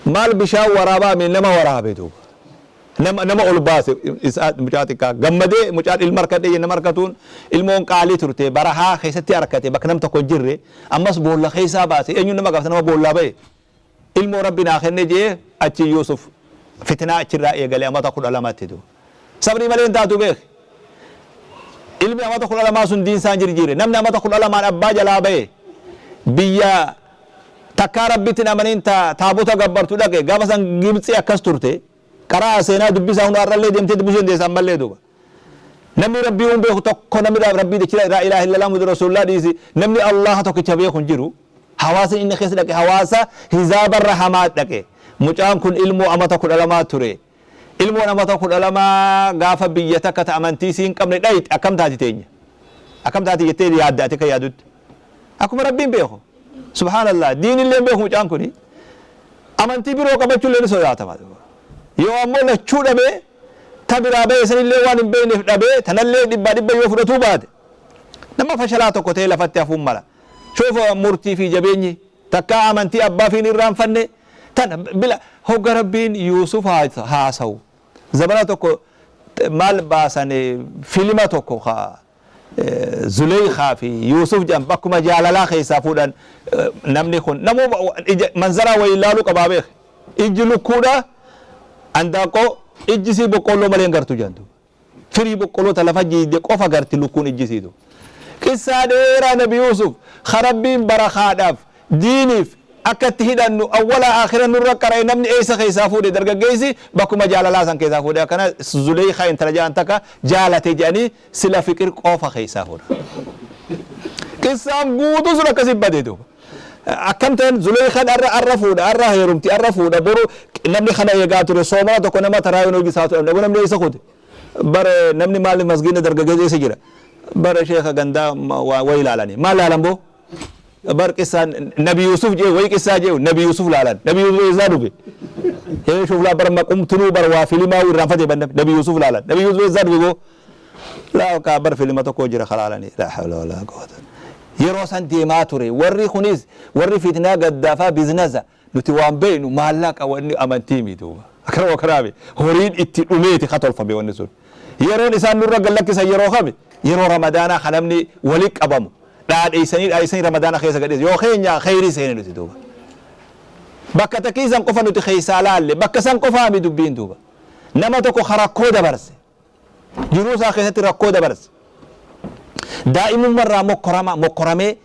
maal bishaan waraabaa mi nama waraabe duuba. Nama nama ol baase isaa mucaa xiqqaa gammadee, mucaan ilma harkadhe, nama harkatuun ilmoon qaalii turte, barahaa keessatti harkate, bakka nam tokko hin jirre, ammas boolla keessaa baase. Eenyuun nama gaafata nama boollaa ba'e? Ilmoo Rabbi naa kenne jee. Achi Yuusuf fitnaa achirraa eegale amata 12tti duuba. Sabrii malee hin taatu beeki. Ilmi amata 12 sun diinsaan jirjiire. Namni amata 12n abbaa jalaa ba'e, biyya takkaa Rabbitti hin amanin, ta taabota gabbartu dhaqe. Gaafa san Gibxi akkas turte. Qaraa seenaa dubbisaa, hunda har'allee deemtee dubbisuu dandeessa ammallee duuba. Namni Rabbii uun beeku tokko, namni Rabbii dachira laa ilaaha illallah Muhammadu rasuulullah dhiisi, namni Allaha tokkicha beeku hin jiru. Hawaasni inni keessa dhaqe hawaasa hizaabarra hamaa dhaqe. Mucaan kun ilmoo amata 12 ture. Ilmoon amata 12 gaafa biyya takka ta amantii sii hin qabne dhayxe akkam taati teenya? Akkam taati jettee yaadda ati akka yaadutti? Akkuma Rabbiin beeku. Subhaanallah, diinillee hin beeku mucaan kuni. Amantii biroo qabachuullee ni sodaatama. Yoo ammoo lachuu dhabee, ta biraa bahe sanillee waan hin beekneef dhabee, tanallee dhibbaa dhibba yoo fudhatuu baate, nama fashalaa tokko ta'ee lafatti hafuun mala. Shuufa murtii fi jabeenyi takkaa amantii abbaa fi hin irraanfanne tana bila hogga Rabbiin Yuusuf haasawu zamana tokko maal baasan, filima tokko ka Zuleykaa fi Yuusuf jedhan, bakkuma jaalalaa keessaa fuudhan. Namni kun namuu ija manzaraa wayii ilaaluu qabaa beek. Ijji lukkuudha andaaqqoo, ijji sii boqqoolloo malee hin gartu jedhan. Firii boqqolloo ta lafa jiidde qofa garti lukkuun ijji siitu. Qissaa dheeraa Nabi Yuusuf ka Rabbiin barakaadhaaf diiniif akka itti hidhannu awwalaa aakhira nurra qara'e, namni eessa keessaa fuudhe? Dargaggeessi bakkuma jaalalaa san keessaa fuudhe. Akkana Zuleykaa intala jedhan takka jaalate jedhanii sila fiqir qofa keessaa fuudha. Qissaan guutuu sun akkasi bade duuba. Akkam ta'an Zuleykaan arra arra fuudha, arra heerumti, arra fuudha, boru namni kana eegaa ture. Soomana tokko nama taraawiin hojii isaa ture, namni eessa kute? Bare namni maaliif masgiidni dargaggeessa eessa jira? Bare sheeka gandaa wayi ilaalanii maal laalan boo? Bar qissaan Nabi Yusuf jee wayi, qissaa jee Nabi Yusuf laalan. Nabi Yusuf eessaa dhufe? Hee, shuf laa, bar maqumtunuu bar waa filimaa irraanfatee ban. Nabi Yusuf laalan, Nabi Yusuf eessaa dhufe boo? Laa kaa, bar filima tokko jira kalaalanii. Laa hawla walaa quwwata. Yeroo san deemaa ture warri kunis, warri fitnaa gaddaafaa biznasa nuti waan beeknu maallaqa, wanni amantii miti duuba. Akkana wakkanaami horiin itti dhumeeti ka tolfame wanni sun. Yeroon isaan nurra gad lakkisan yeroo kami? Yeroo Ramadaanaa ka namni wali qabamu dhaadheessanii dhaadheessanii Ramadaana keessa gadhiisa. Yoo keenya kheyrii seene nuti duuba. Bakka takkii san qofa nuti keessaa laalle, bakka san qofaami dubbiin duuba. Nama tokko ka rakkoo dabarse, jiruu isaa keessatti rakkoo dabarse, daa'imummarraa mokkorama mokkoramee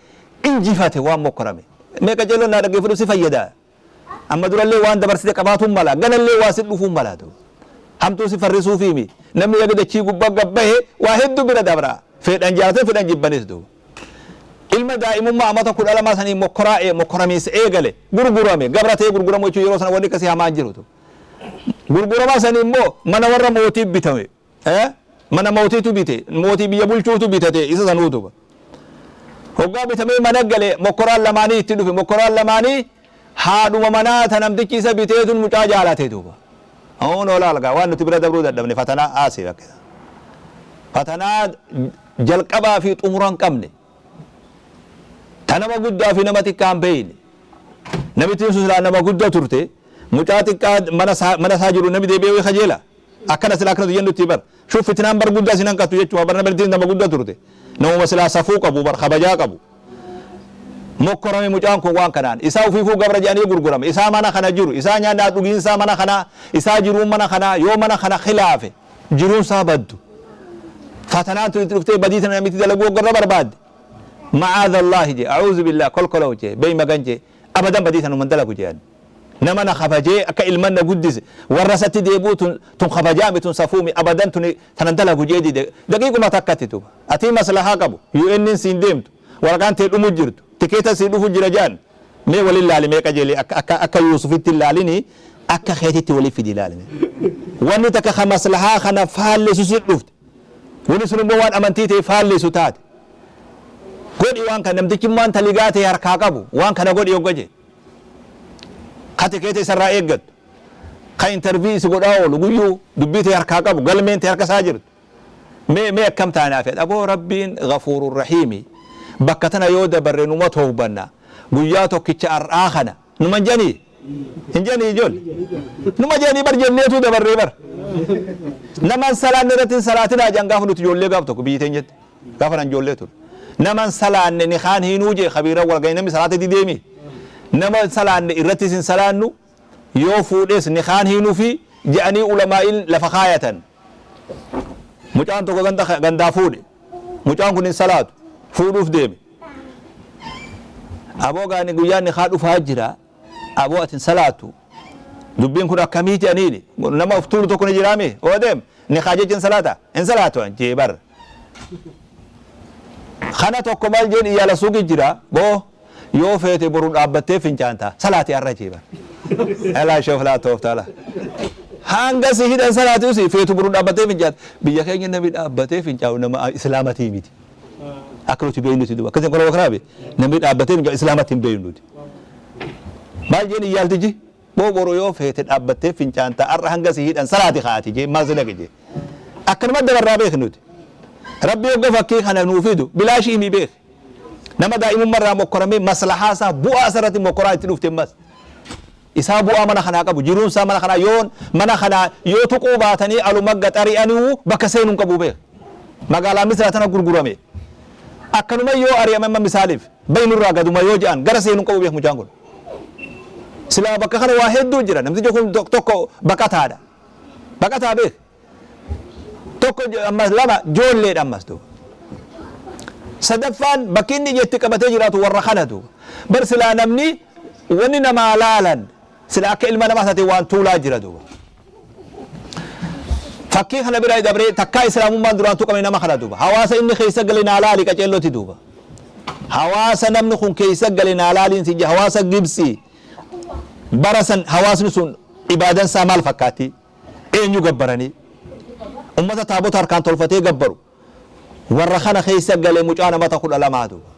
injifate waan mokkorame. Mee qaceelloon naa dhaggeeffadhu, si fayyada. Amma durallee waan dabarsite qabaatuun mala, ganallee waa si dhufuun mala duuba. Hamtuu si farrisuufiimi. Namni yaga dachii gubbaa gabbahe waa hedduu bira dabra. Fedhan jaalatan, fedhan jibbanis duuba. Ilma daa'imummaa amata 12 sanii mokkoraa mokkoramiinsa eegale, gurgurame, gabra ta'ee gurguramu jechuun yeroo sana wanni akkasii hamaan jiru duuba. Gurgurama sanii immoo mana warra mootii bitame. Mana mootiitu bite, mootii biyya bulchuutu bitate isa sanuu duuba. Hoggaa bitamee mana gale mokkoraan lamaanii itti dhufe. Mokkoraan lamaanii haadhuma manaa ta namtichi isa biteetun mucaa jaalate duuba. Oon olaal gaa waan nuti bira dabruu dadhabne fatanaa aasii bakkisa. Fatanaa jalqabaa fi xumura hin qabne. Ta nama guddaa fi nama xiqqaa hin beeyne. Namittiin sun silaa nama guddaa turte, mucaa xiqqaa mana isaa jiru namni deebi'ee wayii kajeela. Akkana silaa akkanatu jennutti bar. Shuf, fitnaan bar guddaa sin hanqattu jechuudha bar. Namittiin nama guddaa turte. Namuma silaa safuu qabu bar, kabajaa qabu. Mokkorame mucaan kun waan kanaan. Isaa ufiifuu gabra jedhanii gurgurame. Isaa mana kana jiru. Isaa nyaannaa dhugiinsaa mana kanaa. Isaa jiruun mana kanaa. Yoo mana kana khilaafe jiruun isaa baddu. Fatanaan tun itti dhuftee badii tana namitti dalaguu hoggarra barbaadde. Ma'aadallaahi jee, a'uuzu billaah, kolkolow jee, bey magan jee, abadan badii tanuman dalagu jee ani. Nama na kabajee akka ilman na guddise warra isatti deebi'uu tun tun kabajaami, tun safuumi, abadan tuni tanan dalagu jee dide daqiiquma takkatti duuba. Atii maslahaa qabu UN'n siin deemtu, waraqaan tee dhumu jirtu, tikeeta sii dhufu jira jedhan. Mee walin laali, mee qajeeli, akka akka akka Yuusufitti hin laalini, akka keetitti wali fidi laali mee. Wanni takka ka maslahaa kana faalleessu si dhufte, wanni sun immoo waan amantii ta'e faalleessu taate, godhi waan kana. Namtichi waan taligaa ta'e harkaa qabu waan kana godhi hogga jee, kati keete isarraa eeggattu, ka interview isi godhaa oolu, guyyuu dubbii ta'e harkaa qabu, galmeen ta'e harka isaa jirtu, mee mee akkam taanaa fedha? Aboo, Rabbiin ghafuurur rahiimi. Bakka tana yoo dabarre numa toowbanna. Guyyaa tokkicha har'aa kana numa hin jedhanii, hin jedhanii ijoollee, numa jedhanii bar, jenneetu dabarree bar. Naman salaanne irratti hin salaatinaa jedhan gaafa nuti ijoollee. Gaaf tokko biyyi teenyatti gaafa nan ijoollee ture, naman salaanne ni kaan hiinuu jee kabiira walgahii. Namni salaata dideemi, nama salaanne irrattis hin salaannu, yoo fuudhes ni kaan hiinuu fi jedhanii ulamaa'in lafa kaayatan. Mucaan tokko ganda gandaa fuudhe. Mucaan kun hin salaatu, fuudhuuf deeme. Aboo, gaani guyyaan ni kaa dhufaa jira, aboo ati hin salaatu, dubbiin kun akkamii jedhaniini. Nama of tuulu tokko ni jiraami oo deem ni kaa jecha hin salaata, hin salaatu an jee bar. Kana tokko maal jeen, iyyaala suuqi jira, boo yoo feete boru dhaabbattee fincaanta, salaati arra jee bar. Alaa shoof laa tooftaala hanga si hidhan salaati usi feetu boru dhaabbattee fincaanta. Biyya keenya namni dhaabbatee fincaa'u nama islaamatii miti akka nuti beeknuti duba. Akkasiin koroo kanaafi namni dhaabbatee fincaa'u islaamatti hin beeknuti. Maal jeen iyyaaltichi, boo boru yoo feete dhaabbattee fincaanta, arra hanga si hidhan salaati kaati jee. Maal si dhaqe jee. Akkanuma dabarraa beeknuti. Rabbi hogga fakkii kana nuu fidu bilaashii himi beek. Nama daa'imummaa mokkoramee maslahaa isaa, bu'aa isaa irratti mokkoraa itti dhufte, mas isaa bu'aa mana kanaa qabu, jiruun isaa mana kanaa, yoo mana kanaa yoo tuquu baatanii aluma gaxari'anii bakka seenuu hin qabu beek. Magaalaa Misraa tana gurgurame. Akkanuma yoo ari'ame, amma misaaliif baynurraa gaduma yoo je'an, gara seenuu hin qabu beek mucaan kun. Silaa bakka kana waa hedduu jira. Namtichi kun tokko baqataadha, baqataa beek. Tokko, ammas lama, joolleedha. Ammas duuba sadaffaan bakki inni ijatti qabatee jiraatu warra kana duuba bar. Silaa namni wanni namaa laalan sila akka ilma namaa taate waan tuulaa jira duuba. Fakkii kana bira dabree takkaa islaamummaan duraan tuqame nama kana duuba. Hawaasa inni keessa gale naa laali qaceelloti duuba. Hawaasa namni kun keessa gale naa laaliin si. Hawaasa Gibsii bara san, hawaasni sun ibaadan isaa maal fakkaatti? Eenyu gabbaranii? Ummata taabota harkaan tolfatee gabbaru warra kana keessa gale mucaa namata 12 duuba.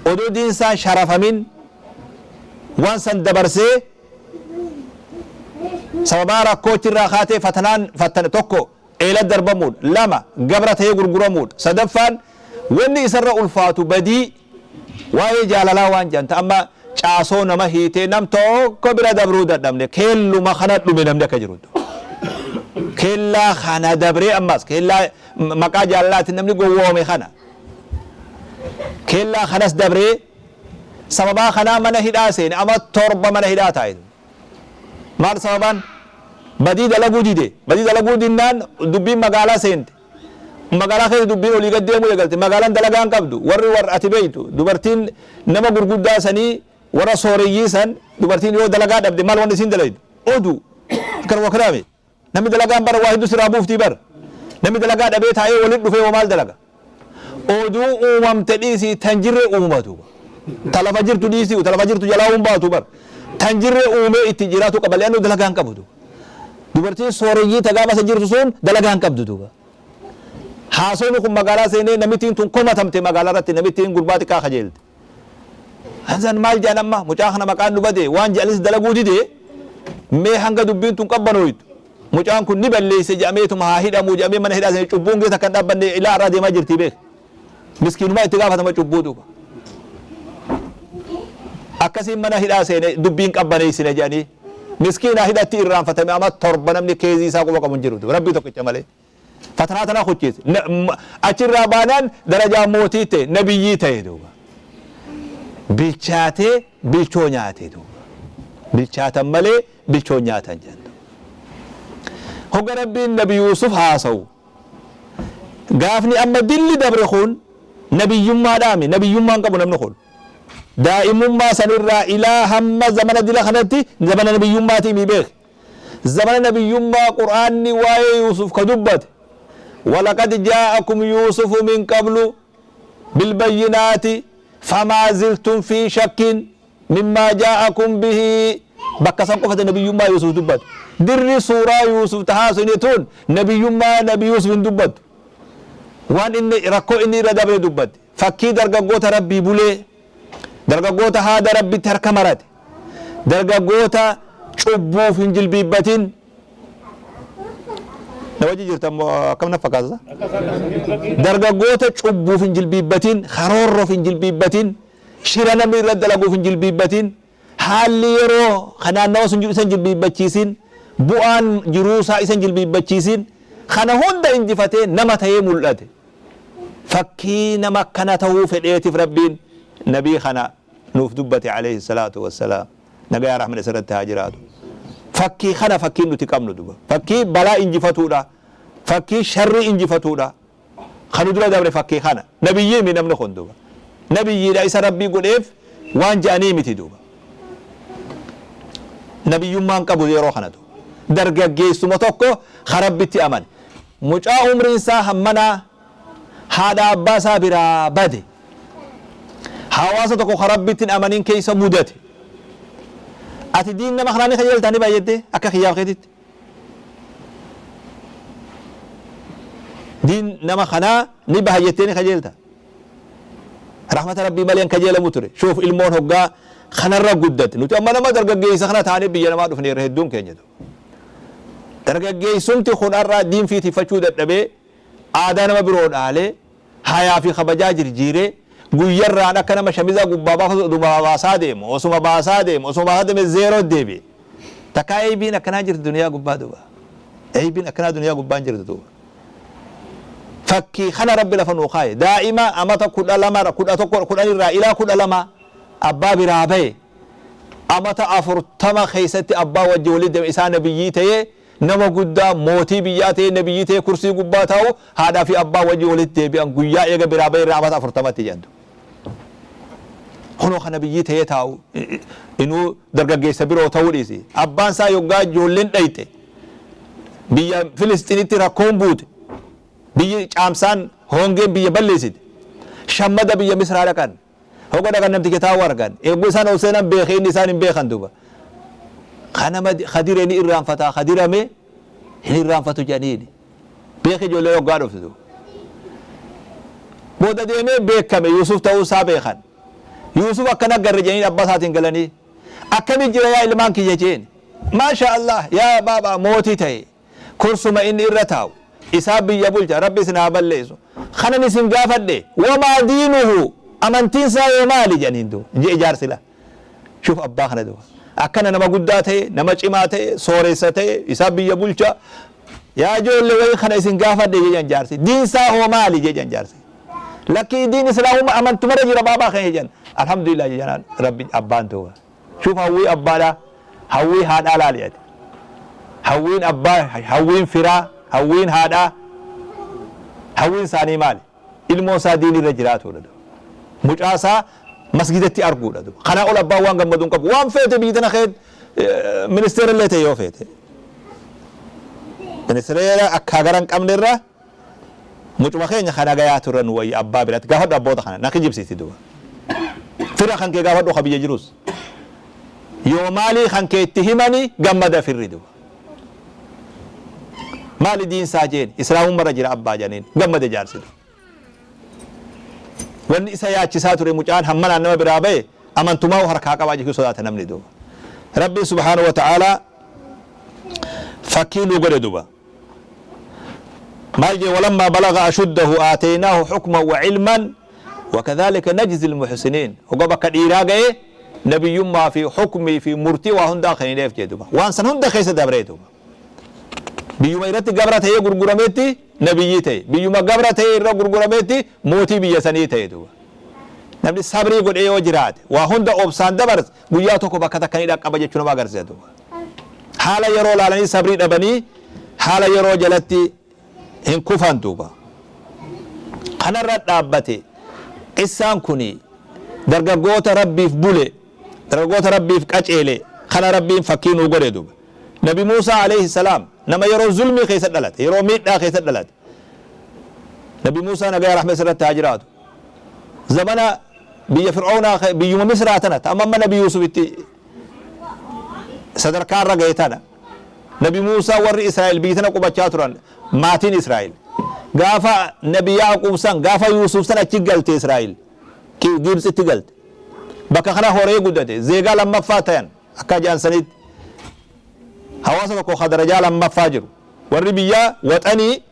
Odoo diinsaan sharafamin waan san dabarsee, sababaa rakkoochirraa kaatee fatanaan fattane. Tokko eela darbamuudha, lama gabra ta'ee gurguramuudha, sadaffaan wanni isarra ulfaatu badii waa'ee jaalalaa waan jedhan. Amma caasoo nama hiitee nam tokko bira dabruu dadhabne. Keelluma kana dhume namni akka jiru keellaa kana dabree, ammas keellaa maqaa jaalalaatiin namni gowwoome kana keellaa kanas dabree, sababaa kanaa mana hidhaa seene. Ama 7 mana hidhaa taa'e. Maal sababaan? Badii dalaguu dide. Badii dalaguu dinnaan dubbiin magaalaa seente. Magaalaa keessa dubbiin olii gad deemuu eegalte. Magaalaan dalagaa hin qabdu. Warri warra ati beeytu, dubartiin nama gurguddaa sanii, warra sooreyyii san, dubartiin yoo dalagaa dhabde maal wanni isiin dalaydu? Oduu akkanuma kanaame. Namni dalagaan bara waa hedduu siraa buuftii bar. Namni dalagaa dhabee taa'ee walitti dhufee hoo maal dalaga? Oduu uumamte dhiisii, tan jirre uumatu. Ta lafa jirtu dhiisii, ta lafa jirtu jalaa uun baatu bar. Tan jirre uumee itti jiraatu qaba. Le'annoo dalagaa hin qabu. Dubartiin sooreyyii ta gaafa isa jirtu sun dalagaa hin qabdu duuba. Haasofni kun magaalaa seenee namittiin tun komatamte magaalaa irratti. Namittiin gurbaa xiqqaa kajeelte. Hanzan maal jedhan amma? Mucaa kana maqaan nu bade, waan jedhanis dalaguu dide. Mee hanga dubbiin tun qabbanooytu mucaan kun ni balleesse jedhameetuma haa hidhamuu jedhamee mana hidhaa seenee. Cubbuun geessa kan dhaabbanne ilaa irraa deemaa jirti beek. Miskiinumaa itti gaafatama cubbuu duuba. Akkasiin mana hidhaa seene. Dubbiin qabbaneessine jedhanii miskiina hidhatti irraanfatame. Ama 7 namni keezii isaa quba qabu hin jiru, Rabbii tokkicha malee. Fatanaa tana kuchiise. Achirraa baanaan darajaa mootii ta'e, nabiyyii ta'e duuba. Bilchaatee bilchoo nyaate duuba. Bilchaatan malee bilchoo nyaatan jedhan. Hogga Rabbiin Nabi Yuusuf haasawu, gaafni amma dilli dabre kun nabiyyummaadhaami. Nabiyyummaan qabu namni kun. Daa'imummaa sanirraa ilaa hamma zamana dila kanatti zamana nabiyyummaatii mi beek. Zamana nabiyyummaa Qur'aanni waa'ee Yuusuf ka dubbate, ولقد جاءكم يوسف من قبل بالبينات فما زلتم في شك مما جاءكم به. Bakka san qofatti nabiyyummaa Yuusuf dubbate. Dirri suuraa Yuusuf ta haasofne tun nabiyyummaa nabi Yuusuf hin dubbattu. Waan inni rakkoo inni irra dabre dubbatti. Fakkii dargaggoota Rabbii bulee, dargaggoota haada Rabbitti harka marate, dargaggoota cubbuuf hin jilbiibbatin. Na wajji jirtan moo akkam na fakkaata? Dargaggoota cubbuuf hin jilbiibbatin, karoorroof hin jilbiibbatin, shira namni irra dalaguuf hin jilbiibbatin, haalli yeroo ka naannawa sun jiru isa hin jilbiibbachiisin, bu'aan jiruusaa isa hin jilbiibbachiisin, kana hunda injifatee nama ta'ee mul'ate. Fakkii nama akkana ta'uu fedheetif Rabbiin nabii kana nuuf dubbate aleyhi salaatu wassalaam. Nagayaa rahmanni isarratti haa jiraatu. Fakkii kana fakkiin nuti qabnu duba. Fakkii balaa injifatuudha. Fakkii sharrii injifatuudha. Ka nu dura dabre fakkii kana. Nabiyyii mi namni kun duba. Nabiyyiidha isa Rabbii godheef waan je'anii miti duuba. Nabiyyummaan qabu yeroo kana duuba. Dargaggeessuma tokko ka Rabbitti amane. Mucaa umriin isaa hammanaa haadha abbaa isaa biraa bade. Hawaasa tokko ka Rabbitti hin amanin keessa mudate. Ati diin nama kanaa ni kajeeltaa ni baay'attee akka kiyyaaf keetitti. Diin nama kanaa ni baha jettee ni kajeelta. Rahmata Rabbii malee hin kajeelamu ture. Shuuf ilmoon hoggaa kanarra guddate. Nuti amma nama dargaggeessa kana taanee biyya namaa dhufneerra hedduun keenya. Dargaggeessumti kun har'a diin fi tiffachuu dadhabee aadaa nama biroo dhaalee hayaa fi kabajaa jirjiiree guyyarraan akka nama shamizaa gubbaa baafatu oduma baasaa deemu osuma baasaa deemu osuma baasaa deeme zeeroo deebi'e. Takkaa eeybiin akkanaa jirti duniyaa gubbaa duuba. Eeybiin akkanaa duniyaa gubbaan jirtu duuba. Fakkii kana Rabbi lafa nuu kaaye. Daa'ima amata 12 11 10 irraa ilaa 12 abbaa biraa baye. Amata 40 keessatti abbaa wajji walitti deeme isaa nabiyyii ta'ee nama guddaa mootii biyyaa ta'ee nabiyyii ta'ee kursii gubbaa taa'u haadhaa fi abbaa wajji walitti deebi'an guyyaa eega biraa bahe irraa amata 40tti jedhan duuba. Kunoo ka nabiyyii ta'ee taa'u inuu dargaggeessa biroo ta'uu dhiisi. Abbaan isaa yoggaa ijoolleen dhayxe biyya Filisxiinitti rakkoon buute biyyi caamsaan hoongeen biyya balleessite shammada biyya Misraa dhaqan. Hogga dhaqan namticha taa'u argan. Eeguu isaan ol seenan beeke inni isaan hin beekan duuba. Ka nama ka dire ni irraanfata ka dirame hin irraanfatu jedhaniini. Beeke ijoollee hoggaa dhuftu duuba. Booda deemee beekame Yuusuf ta'uu isaa beekan. Yuusuf akkana garre jedhanii abbaa isaatiin galanii. Akkami jira yaa ilmaan kiyya jeen. Maasha Allah yaa baabaa mootii ta'e. Kursuma inni irra taa'u isaa biyya bulcha Rabbi isin haa balleessu. Kanan isin gaafadhe wamaa diinuhu amantiin isaa yoo maali jedhaniin duuba je'e jaarsi laa. Shuf abbaa kana duuba. Akkana nama guddaa ta'e, nama cimaa ta'e, sooressa ta'e, isaa biyya bulcha. Yaa ijoollee wayii kana isin gaafadhe jedhan jaarsi. Diin isaa hoo maali jedhan jaarsi. Lakkii diin islaamummaa amantumarra jira baabaa keenya jedhan. Alhamdulillah jedhan Rabbi abbaan duuba. Shuf hawwii abbaadhaa, hawwii haadhaa laali ati. Hawwiin abbaa, hawwiin firaa, hawwiin haadhaa, hawwiin isaanii maali? Ilmoon isaa diinii irra jiraatuudha duuba. Mucaa isaa masgidatti arguudha duuba. Kanaa ol abbaan waan gammadu hin qabu. Waan feete biyyi tana kee ministeera illee ta'e yoo feete. Ministeera akkaa gara hin qabne irra mucuma keenya ka nagayaatu irra nu wayya abbaa biratti. Gaafadhu abboota kana na kijibsiisti duuba. Fira kan kee gaafadhu ka biyya jirus. Yoo maalii kan kee itti himani gammada firri duuba. Maali diin isaa jeen islaamumma irra jira abbaa janiin gammade jaarsi duuba. Wanni isa yaachisaa ture mucaan hammanaan nama biraa bahe amantumaa harkaa qabaa jechuu sodaata namni duuba. Rabbiin subhaanahu wa ta'aalaa fakkii nu godhe duuba. Maal jee walammaa balaga ashuddahu aateynaahu hukman wa ilman wakadhalika najzi almuhsiniin. Hogga bakka dhiiraa ga'e nabiyyummaa fi hukmii fi murtii waa hundaa kennineef jee duuba. Waan san hunda keessa dabree duuba. Biyyuma irratti gabra ta'ee gurgurametti nabiyyii ta'e. Biyyuma gabra ta'ee irra gurgurametti mootii biyya sanii ta'e duuba. Namni sabrii godhee yoo jiraate waa hunda obsaan dabarse guyyaa tokko bakka takka ni dhaqqaba jechuu nama agarsiisa duuba. Haala yeroo laalanii sabrii dhabanii haala yeroo jalatti hin kufan duuba. Kanarra dhaabbate qissaan kuni dargaggoota Rabbiif bule, dargaggoota Rabbiif qaceele kana Rabbiin fakkii nuu godhe duuba. Nabi Muusaa alayhi salaam nama yeroo zulmii keessa dhalate, yeroo miidhaa keessa dhalate. Nabi Muusaa nagaya rahmata irratti haa jiraatu. Zamana biyya Fir'aawnaa biyyuma Misraa tana ta amma amma Nabi Yuusuf itti Sadarkaa irra gahe tana. Nabi Muusaa warri Israa'el biyya tana qubachaa turan maatiin Israa'el. Gaafa Nabi Yaaquub san gaafa Yuusuf san achi galte Israa'el. Gibxitti galte. Bakka kana horee guddate. Zeegaa lammaffaa tayan akka jedhan sanitti. Hawaasa tokko ka darajaa lammaffaa jiru. Warri biyyaa waxanii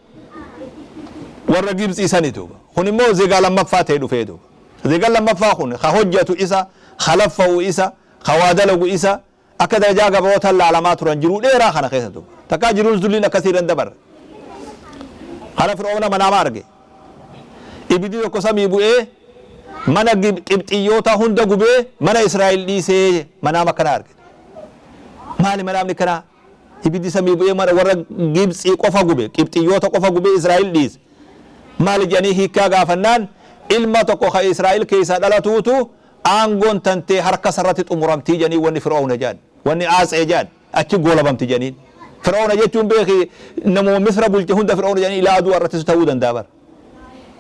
warra Gibxii sani duuba. Kun immoo zeegaa lammaffaa ta'e dhufee duuba. Zeegaan lammaffaa kun ka hojjatu isa, ka laffa'u isa, ka waa dalagu isa, akka darajaa gabrootaan laalamaa turan jiruu dheeraa kana keessa duuba. Takkaa jiruun zulliin akkasii irra hin dabarre. Kana Fir'oona manaama arge. Ibiddi tokko samii bu'ee mana Qibxiyyoota hunda gubee mana Israa'el dhiisee manaama akkana arge. Maali manaamni akkanaa? Ibiddi samii bu'ee mana warra Gibxii qofa gube, Qibxiyyoota qofa gubee Israa'el dhiise. Maali jedhanii hiikkaa gaafannaan ilma tokko ka Israa'el keessaa dhalatuutu aangoon tantee harka isarratti xumuramtii jedhanii wanni Fir'oona jedhan. Wanni Aatsee jedhan achi goolabamti jedhaniin. Fir'oona jechuun beeki namuma Misra bulche hunda Fir'oona jedhanii ilaa aduu irrattis ta'uu danda'a bara.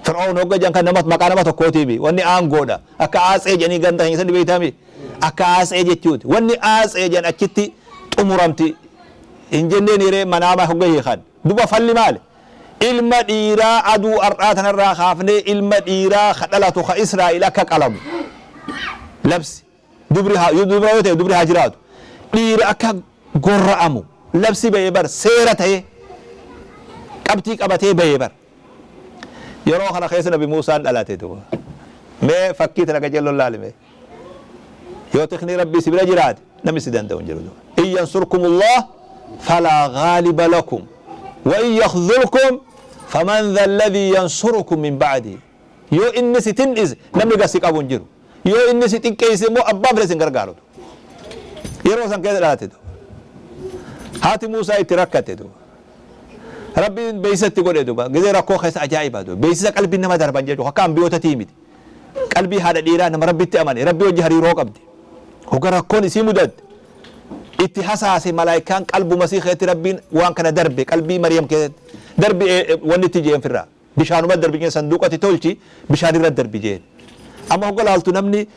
Fir'oona hogga jedhan kan nama maqaa nama tokkootiimi. Wanni aangoodha. Akka Aatsee jedhanii ganda keenya sani beektaami. Akka Aatsee jechuuti. Wanni Aatsee jedhan achitti xumuramti hin jenneen hiree manaama hogga hiikan. Duba falli maali? Ilma dhiiraa aduu har'aa tanarraa kaafnee ilma dhiiraa ka dhalatu ka Israa'el akka qalamu. Labsi. Dubri haa yoo dubra yoo ta'e dubri haa jiraatu. Dhiira akka gorra'amu labsi ba'ee bar seera ta'ee qabxii qabatee ba'ee bar. Yeroo kana keessa Nabi Muusaan dhalate duuba. Mee fakkii tana qajeelloon laali mee. Yoo tikni Rabbii si bira jiraate namni si danda'u hin jiru duuba. In yansurkumullah falaa ghaaliba lakum wa in yakhdhulkum faman dha alladhii yansurukum min ba'dii. Yoo inni si tindhise namni gad si qabu hin jiru. Yoo inni si xiqqeesse immoo abbaan fedhe si hin gargaaru. Yeroo san keessa dhalate duuba. Haati Muusaa itti rakkatte duuba. Rabbiin beeksisa itti godhe duuba. Gizee rakkoo keessa ajaa'iba duuba. Beeksisa qalbii nama darban jechuudha. Akka ambiyootatii miti. Qalbii haadha dhiiraa nama Rabbitti amane. Rabbii wajji hariiroo qabdi. Hogga rakkoon isii mudatte itti hasaase malaayikaan qalbuma isii keessatti Rabbiin waan kana darbe qalbii Maryam keessatti darbi wanni itti jeen firraa. Bishaanuma darbi jeen sanduuqatti tolchi bishaan irra darbi jeen. Amma hogga laaltu namni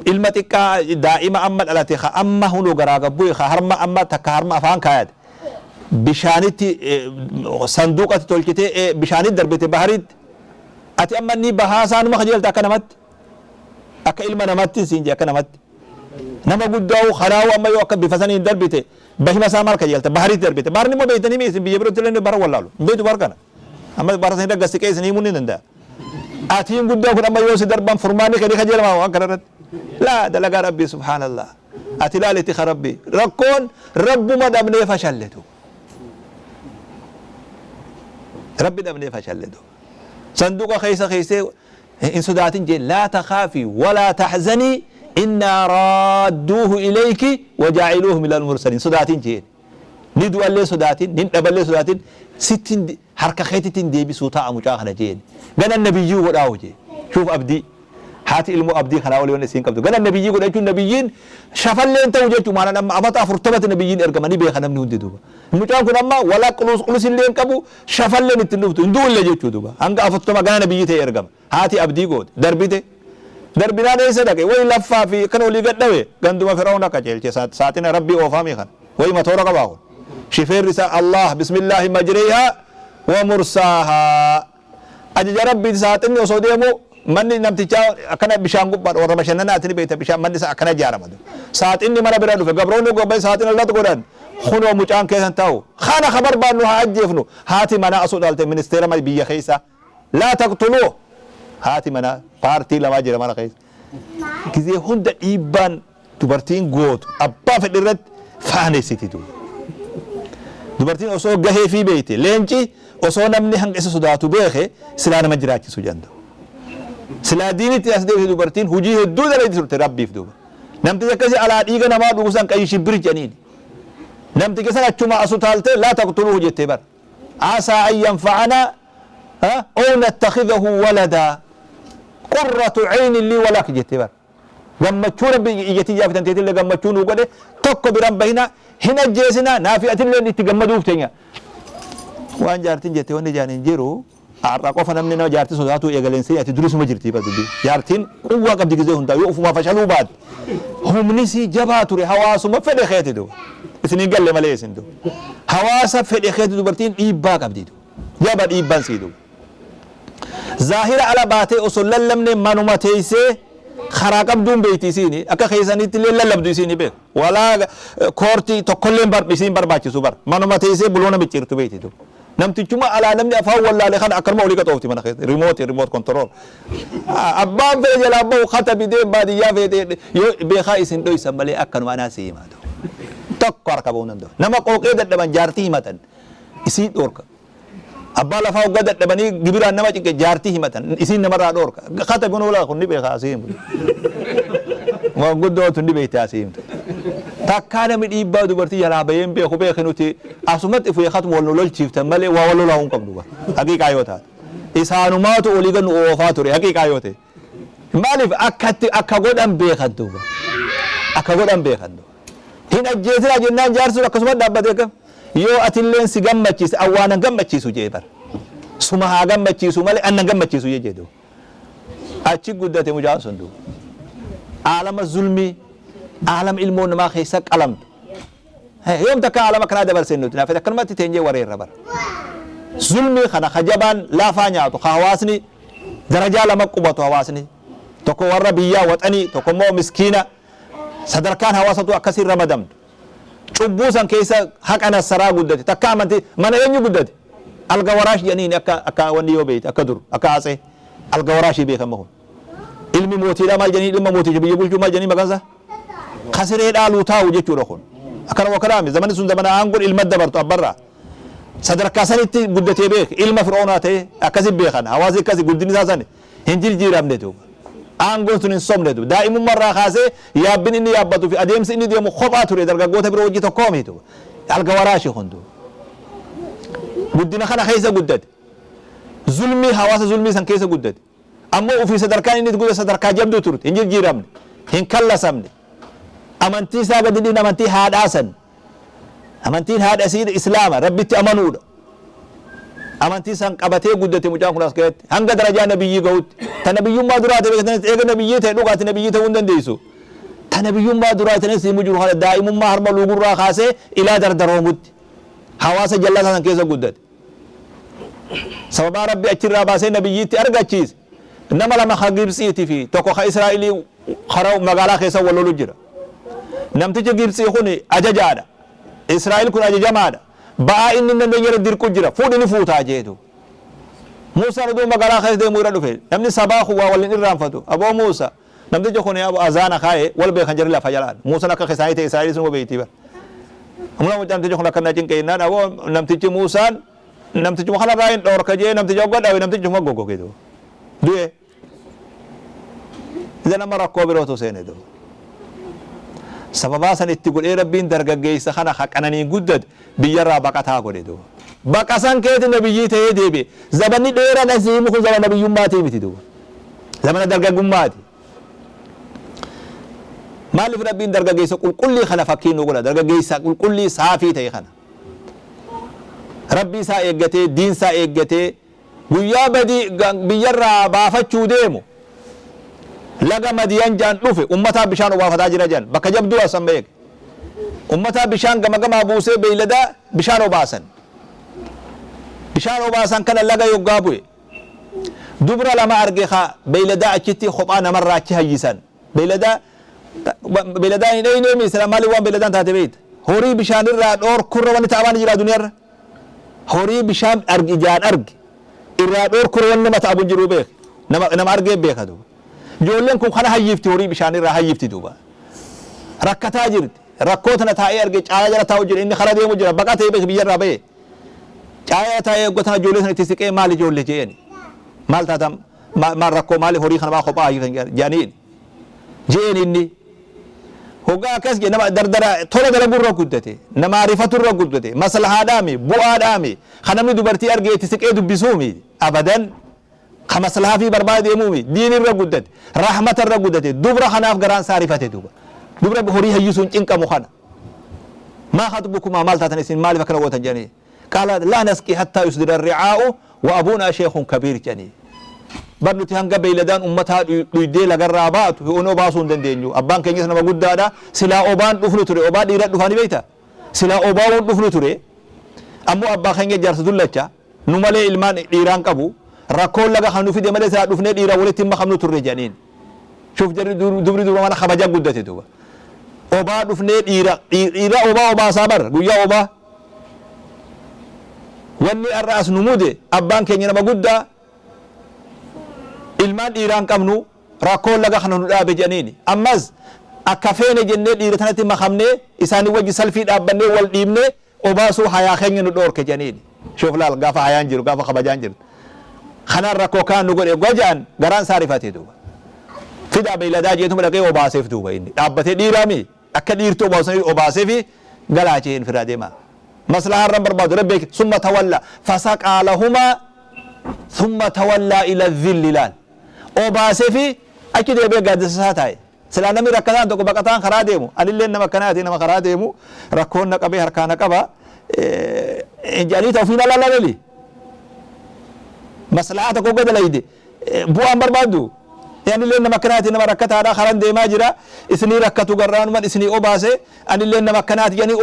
ilma xiqqaa daa'ima amma dhalate ka amma hunoo garaa gad bu'e ka harma amma takka harma afaan kaayate bishaanitti sanduuqatti tolchitee bishaanitti darbite baharitti ati amma inni bahaa isaanuma kajeelta akka namatti akka ilma namatti siin jee akka namatti nama guddaa'u kanaa'u amma yoo akka bifa saniin darbite bahima isaa maal kajeelta baharitti darbite baharni immoo beeytanii mi isin biyya birootti illee bara wallaalu hin beektu bahar kana. Amma bara san irra siqee isin himuu ni danda'a. Atiin guddaan kun amma yoo si darban furmaanni kee ni kajeelama waan kana irratti. Laa dalagaa Rabbii subhaanallah. Ati ilaali tika Rabbii. Rakkoon Rabbuma dhabnee fashalle duuba. Rabbi dhabnee fashalle duuba. Sanduuqa keessa keessee hin sodaatin jee laa takaafi walaa tahzanii innaa raadduuhu ilayki wajaa'iluuhu minal mursaliin sodaatin jeen. Ni du'allee sodaatin, nin dhaballee sodaatin, sittin harka keetittin deebisuu taa'a mucaa kana jeen. Gana nabiyyii godhaahu jee. Shuuf abdii. Haati ilmoo abdii kanaa olii wanni isiin qabdu. Gana nabiyyii godha jechuun nabiyyiin shafallee hin ta'u jechuu maanaan amma amata 40tti nabiyyiin ergama ni beeka namni hundi duuba. Mucaan kun amma walaa quluus qulusillee hin qabu shafalleen itti hin dhuftu hin du'ullee jechuu duuba. Hanga 40 gana nabiyyii ta'e ergama. Haati abdii goote. Darbite. Darbinaan eessa dhaqe? Wayi laffaa fi akkana olii gad dhawe. Ganduma Fir'aawna qajeelche. Saaxina Rabbii oofaamii kana. Wayi matoora qabaa kun. Shifeerri isaa Allaah bismillaahi majreehaa wa mursaahaa. Ajaja Rabbiiti saaxinni osoo deemu manni namtichaa akkana bishaan gubbaadha warra bashannanaati ni beekta bishaan manni isaa akkana ijaarama. Saaxinni mana bira dhufe gabroonni gobba saaxina irratti godhan kunoo mucaan keessan taa'u. Kana ka barbaannu haa ajjeefnu. Haati manaa osoo dhalte ministeera biyya keessaa. Laa taqtuluuh haati manaa paartii lamaa jira mana keessa. Gizee hunda dhiibbaan dubartiin gootu abbaa fedhe irratti faanessiti duuba. Dubartiin osoo gahee fi beekte leenci osoo namni hanga isa sodaatu beeke silaa nama jiraachisu danda'u. Silaa diinitti as deebise dubartiin hojii hedduu dalagdi turte rabbiif duuba. Namtichi akkasii alaa dhiiga namaa dhugu san qayyi shibbir jedhaniini. Namticha san achuma as utaaltee laa taqtuluuhu jettee bara. Asaa an yanfa'anaa ow nattakhidahu waladaa qurratu caynin lii walak jette bar. Gammachuu Rabbi ija tiyyaa fi tanteetillee gammachuu nuu godhe tokko biran bahina hin ajjeesina naafi atilleen itti gammaduuf teenya. Waan jaartiin jette wanni jaan hin jiru. Har'a qofa namni nama jaartii sodaatuu eegaleen seeni ati durisuma jirti bar dubbiin. Jaartiin quwwaa qabdi gizee hundaa yoo ufumaa fashaluu baatte. Humni sii jabaa ture hawaasuma fedhe keeti duuba. Isin hin galle malee isin du. Hawaasa fedhe keetti dubartiin dhiibbaa qabdi du. Jaba dhiibbaan sii du. Zaahira ala baatee osoo lallabne manuma teessee karaa qabduun beekti isiini. Akka keessanitti illee lallabdu isiini beeku. Walaa koortii tokkollee isiin barbaachisu bar. Manuma teessee buloona micciirtu beekti du. Namtichuma alaa namni afaan wallaale kana akkanuma olii qaxoofti mana keessa. Remote remote control. Abbaan fedhe jalaa bahu katabi deem baadiyyaa feetee yoo beekaa isin dhoysan malee akkanuma anaa si himaatu. Tokko harka bahuu danda'u. Nama qooqee dadhaban jaartii himatan isiin dhoorka. Abbaa lafaa hoggaa dadhabanii gibiraan nama cinqe jaartii himatan isiin namarraa dhoorka. Katabi kun kun ni beekaa asii himtu. Manguddoo tun ni beekte asii himtu. Takkaa namni dhiibbaa dubartii jalaa baheen beeku beeki nuti asumatti fuye katuma wal nu lolchiiftan malee waa wal lolaa hin qabnu bara. Haqiiqaa yoo taate. Isaanumaatu olii gad nu oofaa ture haqiiqaa yoo ta'e. Maaliif akkatti akka godhan beekan duuba. Akka godhan beekan duuba. Hin ajjeesinaa jennaan jaarsi akkasuma dhaabbatee kam yoo atilleen si gammachiise awwaanan gammachiisu jee bara. Suma haa gammachiisu malee annan gammachiisu jee duuba. Achi guddate mucaan sun duuba. Aalama zulmii aalama ilmoo namaa keessa qalamtu. Yoom takka aalama kanaa dabarsee nuti naaf akkanumatti teenyee wareerra bara. Zulmii kana kajabaan laafaa nyaatu ka hawaasni darajaa lama qubatu hawaasni. Tokko warra biyyaa waxanii tokko immoo miskiina sadarkaan hawaasatu akkasiin ramadamtu. Cubbuu san keessa haqa nassaraa guddate takka amantii mana eenyu guddate alga waraash jedhaniin akka akka wanni yoo beeyte akka dur akka atsee alga waraashii beekama kun. Ilmi mootiidhaa maal jedhanii ilma mooticha biyya bulchuu maal jedhanii maqaan isaa? Kasiree dhaaluu taa'u jechuudha kun. Akkana wakkanaami zamanni sun zamana aangoon ilma dabartu abbarraa. Sadarkaa sanitti guddatee beek ilma fir'oonaa ta'e akkasi beekan hawaasni akkasi guddinni isaa sani hin jijjiiramne duuba. Aangoon sun hin sobne duuba. Daa'imummaa irraa kaasee yaabbin inni yaabbatuu fi adeemsi inni deemu kophaa ture dargaggoota biroo wajji tokkoo miti duuba. Alga waraashi kun duuba. Guddina kana keessa guddate. Zulmii hawaasa zulmii san keessa guddate. Ammoo ofii sadarkaan inni itti guddate sadarkaa jabduu turte hin jijjiiramne hin kallasamne. Amantii isaa gadi dhiin amantii haadhaa san. Amantiin haadha isii Islaama rabbitti amanuudha. Amantii san qabatee guddate mucaan kun as ga'etti hanga darajaa nabiyyii gahutti. Ta nabiyyummaa duraa ta'e beektanis eega nabiyyii ta'e dhugaati nabiyyii ta'uu hin dandeessu. Ta nabiyyummaa duraa ta'e himu jiru kana daa'imummaa harma luugurraa kaasee ilaa dardaroomutti hawaasa jallataa san keessa guddate. Sababaa rabbi achirraa baasee nabiyyiitti argachiise. Nama lama ka Gibxiitii fi tokko ka Israa'elii karaa magaalaa keessa wal lolu jira. Namtichi Gibxii kun ajajaadha. Israa'el kun ajajamaadha. Ba'aa inni hin dandeenye irra dirqu jira. Fuudhi ni fuutaa jeetu. Muusaan oduu magaalaa keessa deemu irra dhufe. Namni sabaa kun waa waliin irraanfatu. Aboo Muusa. Namtichi kun azaana kaa'e wal beekan jarri lafa jalaan. Muusaan akka isaanii ta'e Israa'elis numa beektii bara. Ammoo namtichi kun akka na cinqe jennaan aboo namtichi Muusaan namtichuma kanarraa hin dhoorka jee namticha hogga dhawe namtichi kuma goggoge duuba. Du'e. Isa nama rakkoo birootu seene duuba. Sababaa san itti godhee rabbiin dargaggeessa kana haqananii guddate biyyarraa baqataa godhe duuba. Baqa san keeti nabiyyii ta'ee deebi'e. Zabanni dheeraan asii himu kun zabana nabiyyummaatii miti duuba. Zamana dargaggummaati. Maaliif rabbiin dargaggeessa qulqullii kana fakkii nu godha? Dargaggeessa qulqullii saafii ta'e kana. Rabbii isaa eeggatee, diin isaa eeggatee, guyyaa badii biyyarraa baafachuu deemu laga Madiyan jaan dhufe ummataa bishaan obaafataa jira jaan bakka jabduu asan beek. Ummataa bishaan gama gamaa buusee beeyladaa bishaan obaasan. Bishaan obaasan kana laga yoggaa bu'e. Dubra lama arge ka beeyladaa achitti kophaa namarraa achi hayyisan. Beeyladaa beeyladaa hin dheeynee mi sila maaliif waan beeyladaan taate beeyta. Horii bishaanirraa dhoorkurra wanni ta'amaan jira duniyaarra. Horii bishaan argi ijaan argi irraa dhoorkurra wanni nama ta'abu hin jiru beek. Nama nama argee beeka duuba. Ijoolleen kun kana hayyifti horii bishaanirraa hayyifti duuba. Rakkataa jirti. Rakkoo tana taa'ee arge caayaa jala taa'u jira inni kara deemu jira baqatee beek biyyarraa bahee. Caayaa taa'ee eeggataa ijoollee sana itti siqee maal ijoollee jeeni. Maal taatan maal rakkoo maaliif horii kana maa kophaa hayyiftan jedhaniin. Jeen inni. Hoggaa akkas jedhe nama dardara tola dalaguu irra guddate nama rifatu irra guddate maslahaadhaami bu'aadhaami kan namni dubartii argee itti siqee dubbisuumi abadan ka maslahaa fi barbaade deemuumi diin irra guddate rahmata irra guddate dubra kanaaf garaan isaa rifate duuba dubra horii hayyisuun cinqamu kana maa khaxbukumaa maal taatan isin maaliif akkana gootan jedhanii qaala laa nasqii hattaa yusdira ri'aa'u wa abuunaa sheekhun kabiir jedhanii bar nuti hanga beeyladaan ummataa dhuydee lagarraa baatu ho'oon obaasuu hin dandeenyu abbaan keenyas nama guddaadha silaa obaan dhufnu ture obaa dhiira dhufaani beeyta Silaa obaa'uun dhufnu ture. Ammoo abbaa keenya jaarsa dullacha nu malee ilmaan dhiiraan qabu, rakkoon laga kan nu fide malee silaa dhufnee dhiiraan walitti hin makamnu turre jedhaniin. Shuuf, jarri dubri duba mana kabajaa guddate duuba. Obaa dhufnee dhiira dhiira obaa obaasaa bar guyyaa obaa. Wanni har'a as nu mude, abbaan keenya nama guddaa, ilmaan dhiiraan qabnu, rakkoon laga kana nu dhaabe jedhaniini. Ammas akka feene jennee dhiira tanatti makamnee, isaanii wajji salfii dhaabbannee, wal dhiibnee obaasuu hayaa keenya nu dhoorke jedhaniini. Shuuf, laal, gaafa hayaan jiru, gaafa kabajaan jiru. Kanaan rakkoo kaan nu godhe gojaan garaan isaa rifate duuba. Fidaa beeyladaa jeetuma dhaqee obaaseef duuba. Inni dhaabbatee dhiiraami akka dhiirtuu obaasanii obaaseefi galaa jeen firaa deemaa. Maslahaa irra barbaadu rabbi beeke. ثم تولى فسقى لهما ثم تولى إلى الظل. Laal, obaaseefi achi deebi'ee gaaddisa isaa taa'e. Silaa namni rakkataan tokko, baqataan karaa deemu, anillee nama akkanaati, nama karaa deemu, rakkoon na qabee harkaa na qaba jedhanii ta'u ofiin alaalaleli maslahaa tokko gadalayde bu'aan barbaaddu. Anillee nama akkanaati, nama rakkataadha, karaan deemaa jira, isinii rakkatu garraanuman isinii obaase, anillee nama akkanaati jedhanii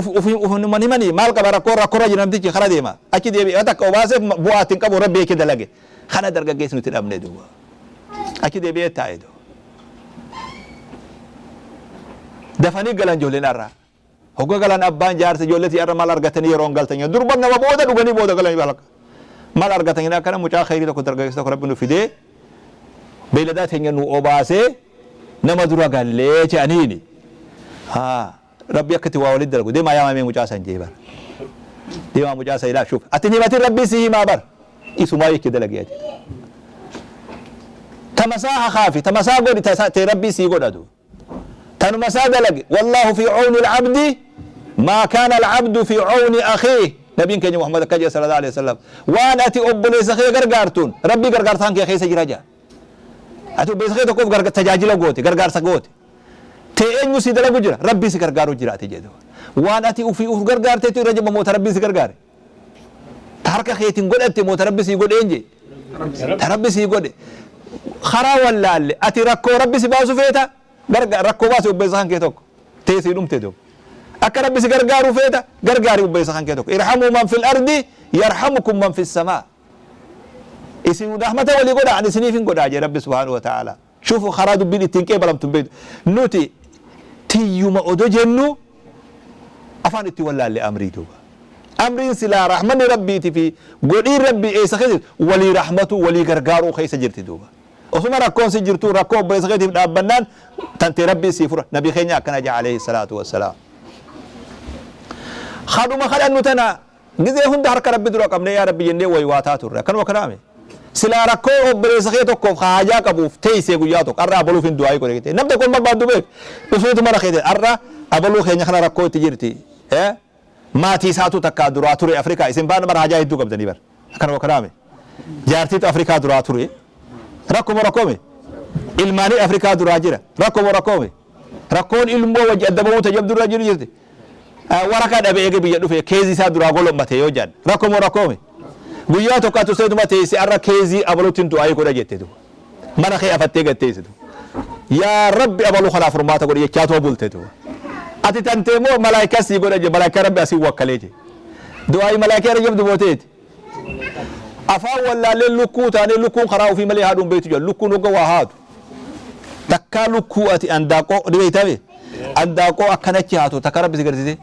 ufuman himanii maal qaba? Rakkoo rakkoorra jira namtichi, karaa deema, achi deebi'ee takka obaaseef bu'aa ittiin qabu rabbi eeke dalage. Kana dargaggeessi nuti dhabne duuba. Achi deebi'ee taa'e duuba. Dafanii galan ijoolleen har'a. Hogga galan abbaan jaarsa ijoolleetii, har'a maal argatanii yeroon galtan? Durban nama booda dhuganii booda galanii balaka. Maal argatanii? Akkana mucaa khayrii tokko, dargaggeessa tokko rabbi nu fidee, beeyladaa teenya nu obaasee, nama dura gallee jedhaniini. Haa, rabbi akkatti waa walitti dalagu. Deemaa yaamamee mucaa san jee bar. Deemaa mucaa san ilaa. Shuuf, ati himatin, rabbi si himaa bar. Isumaa jecha dalagee ati. Tamasaa hakaafi tamasaa godhi tee rabbii sii godhatu. Tanuma isaa dalage. والله في عون العبد ما كان العبد في عون أخيه. Nabiin keenya Muhammad akka jedhe صلى الله عليه وسلم, waan ati obboleessa kee gargaartuun rabbii gargaartaan kee keessa jira jaa. Ati obboleessa kee tokkoof tajaajila goote, gargaarsa goote, tee eenyu si dalagu jira? Rabbii si gargaaru jira ati jedhu. Waan ati ufii uf gargaarteetu irra jaba moota rabbii si gargaare? Ta harka keetiin godhatte moota rabbi sii godheen je? Ta rabbi sii godhe karaa wallaalle. Ati rakkoo rabbi si baasu feeta, rakkoo baase obboleessa kan kee tokko teessii dhumte duuba. Akka rabbi si gargaaru feeta, gargaari obboleessa kan kee tokko. ارحموا من في الأرض يرحمكم من في السماء. Isin rahmata walii godha, ani isiniif hin godhaa jee rabbi سبحانه وتعالى. Shuufu, karaa dubbiin ittiin qeebalamtu hin beektu. Nuti tiyyuma odo jennu afaan itti wallaalle amrii duuba. Amriin silaa rahmanni rabbiiti fi godhiin rabbii eessa keessa jirti? Walii rahmatu, walii gargaaruu keessa jirti duuba. Osuma rakkoon si jirtu rakkoo obboleessa keetiif dhaabbannaan tantee rabbii sii fura. Nabii keenya akkana jaa عليه الصلاة والسلام. Kadhuma kadhannu tana gizee hunda harka rabbi dura qabnee yaa rabbi jennee waywaataa turre. Akkanuma kanaame silaa rakkoo obboleessa kee tokkoof haajaa qabuuf teessee guyyaa tokko har'a abaluuf hin du'aa godhe jettee, nam tokko hin barbaaddu beek, dhufeetu mana keetii har'a abaluu keenya kana rakkoo itti jirti, maatii isaatu takkaa duraa ture Afrikaa. Isin faana bara haajaa hedduu qabdanii bar. Akkanuma kanaame jaartiitu Afrikaa duraa ture, rakkoo rakkoome, ilmaanii Afrikaa duraa jira, rakkoo rakkoome, rakkoon ilmoo wajji adda bahuu tajabdu irra jiru jirti. Waraqaa dhabe eega biyya dhufe, case isaa duraa golommate yoo jedhan, rakkoo moo rakkoome? Guyyaa tokko atu seetuma teesse, har'a case abaluutti du'aa godha jette duuba. Mana kee afattee gatteessitu, yaa rabbi abaluu kanaaf furmaata godhe jechaatoo bulte duuba. Ati tantee moo malaayikaa sii godha je, malaayikaa rabbi asii wakkalee je, du'aayi malaayikaa irra jabdu mooteeti. Afaan wallaallee lukkuu taanee, lukkuun karaa ofii malee haadhuun beektu jedha. Lukkuun hogga waa haatu takkaa lukkuu ati andaaqoo ni beektame, andaaqoo akkanachi haatu takka rabbi si garsiise.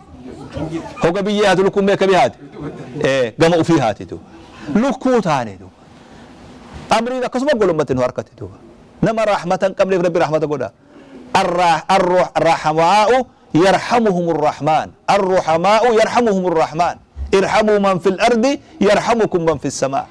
Hogga biyyee haatu lukkuun beekamii haati, gama ofii haati duuba. Lukkuu taane duuba. Amriin akkasuma golommatti nu harkatti duuba. Nama rahmata hin qabneef rabbi rahmata godha. الرحماء يرحمهم الرحمن، الرحماء يرحمهم الرحمن. ارحموا من في الأرض يرحمكم من في السماء.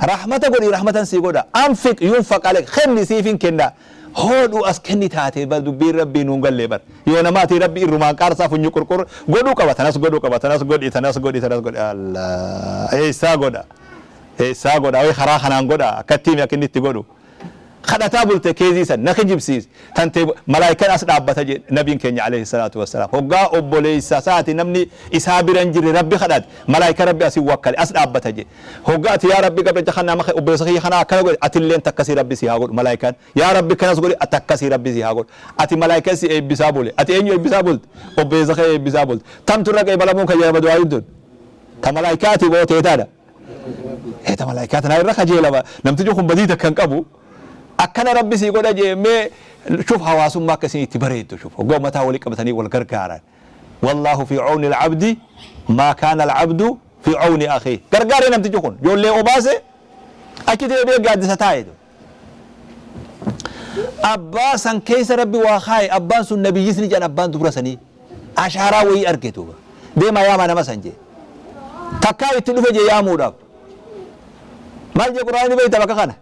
Rahmata godhi, rahmatan sii godha. أنفق ينفق عليك. Kenni, siifin kenna. Hoodhu as kenni taate bar. Dubbiin rabbii nuun gallee bar. Yoo namaati rabbi irrumaan qaarsaa funyu qurqur godhuu qaba, tanas godhuu qaba, tanas godhi, tanas godhi, tanas godhi. Allah, eessaa godha, eessaa godha? Wayi karaa kanaan godha, akkatti himi akka inni itti godhu. Kadhataa bulte keezii san na kijibsiisi tantee malaayikaan as dhaabbata jedhe nabiin keenya alayhi salaatu wassalaam. Hoggaa obboleessa isaati namni isaa bira hin jirre Rabbi kadhate, malaayika Rabbi asin wakkale as dhaabbata jedhe. Hoggaa ati yaa Rabbi gabricha kana nama obboleessa kiyya kana akkana godhe, atilleen takkasii Rabbi si haa godhu. Malaayikaan yaa Rabbi kanas godhe, takkasii Rabbi si haa godhu. Ati malaayikaan si eebbisaa bule. Ati eenyu eebbisaa bulte? Obboleessa kee eebbisaa bulte. Tamtu irra qeebalamuun kan jedhama du'aayin tun ta malaayikaati moo teetaadha? Ta malaayikaa tanaa irra kajeelama. Namtichi kun badii takka hin qabu. Akkana Rabbi sii godha jee. Mee shuf, hawaasummaa akka isin itti bareeddu shuf, hoggaa ummataa walii qabatanii wal gargaaran. Wallaahu fi cawni alcabdi maa kaana alcabdu fi cawni akhiih. Gargaaree namtichi kun ijoollee obaase, achi deebi'ee gaaddisa taa'e. Abbaa san keessa Rabbi waa kaaye. Abbaan sun nabiyyis ni jedhan. Abbaan dubra sanii ashaaraa wayii arge duuba. Deemaa yaamaa nama san jee. Takkaa itti dhufe jee yaamuudhaaf. Maal jee Qur'aanni? Beeyta bakka kana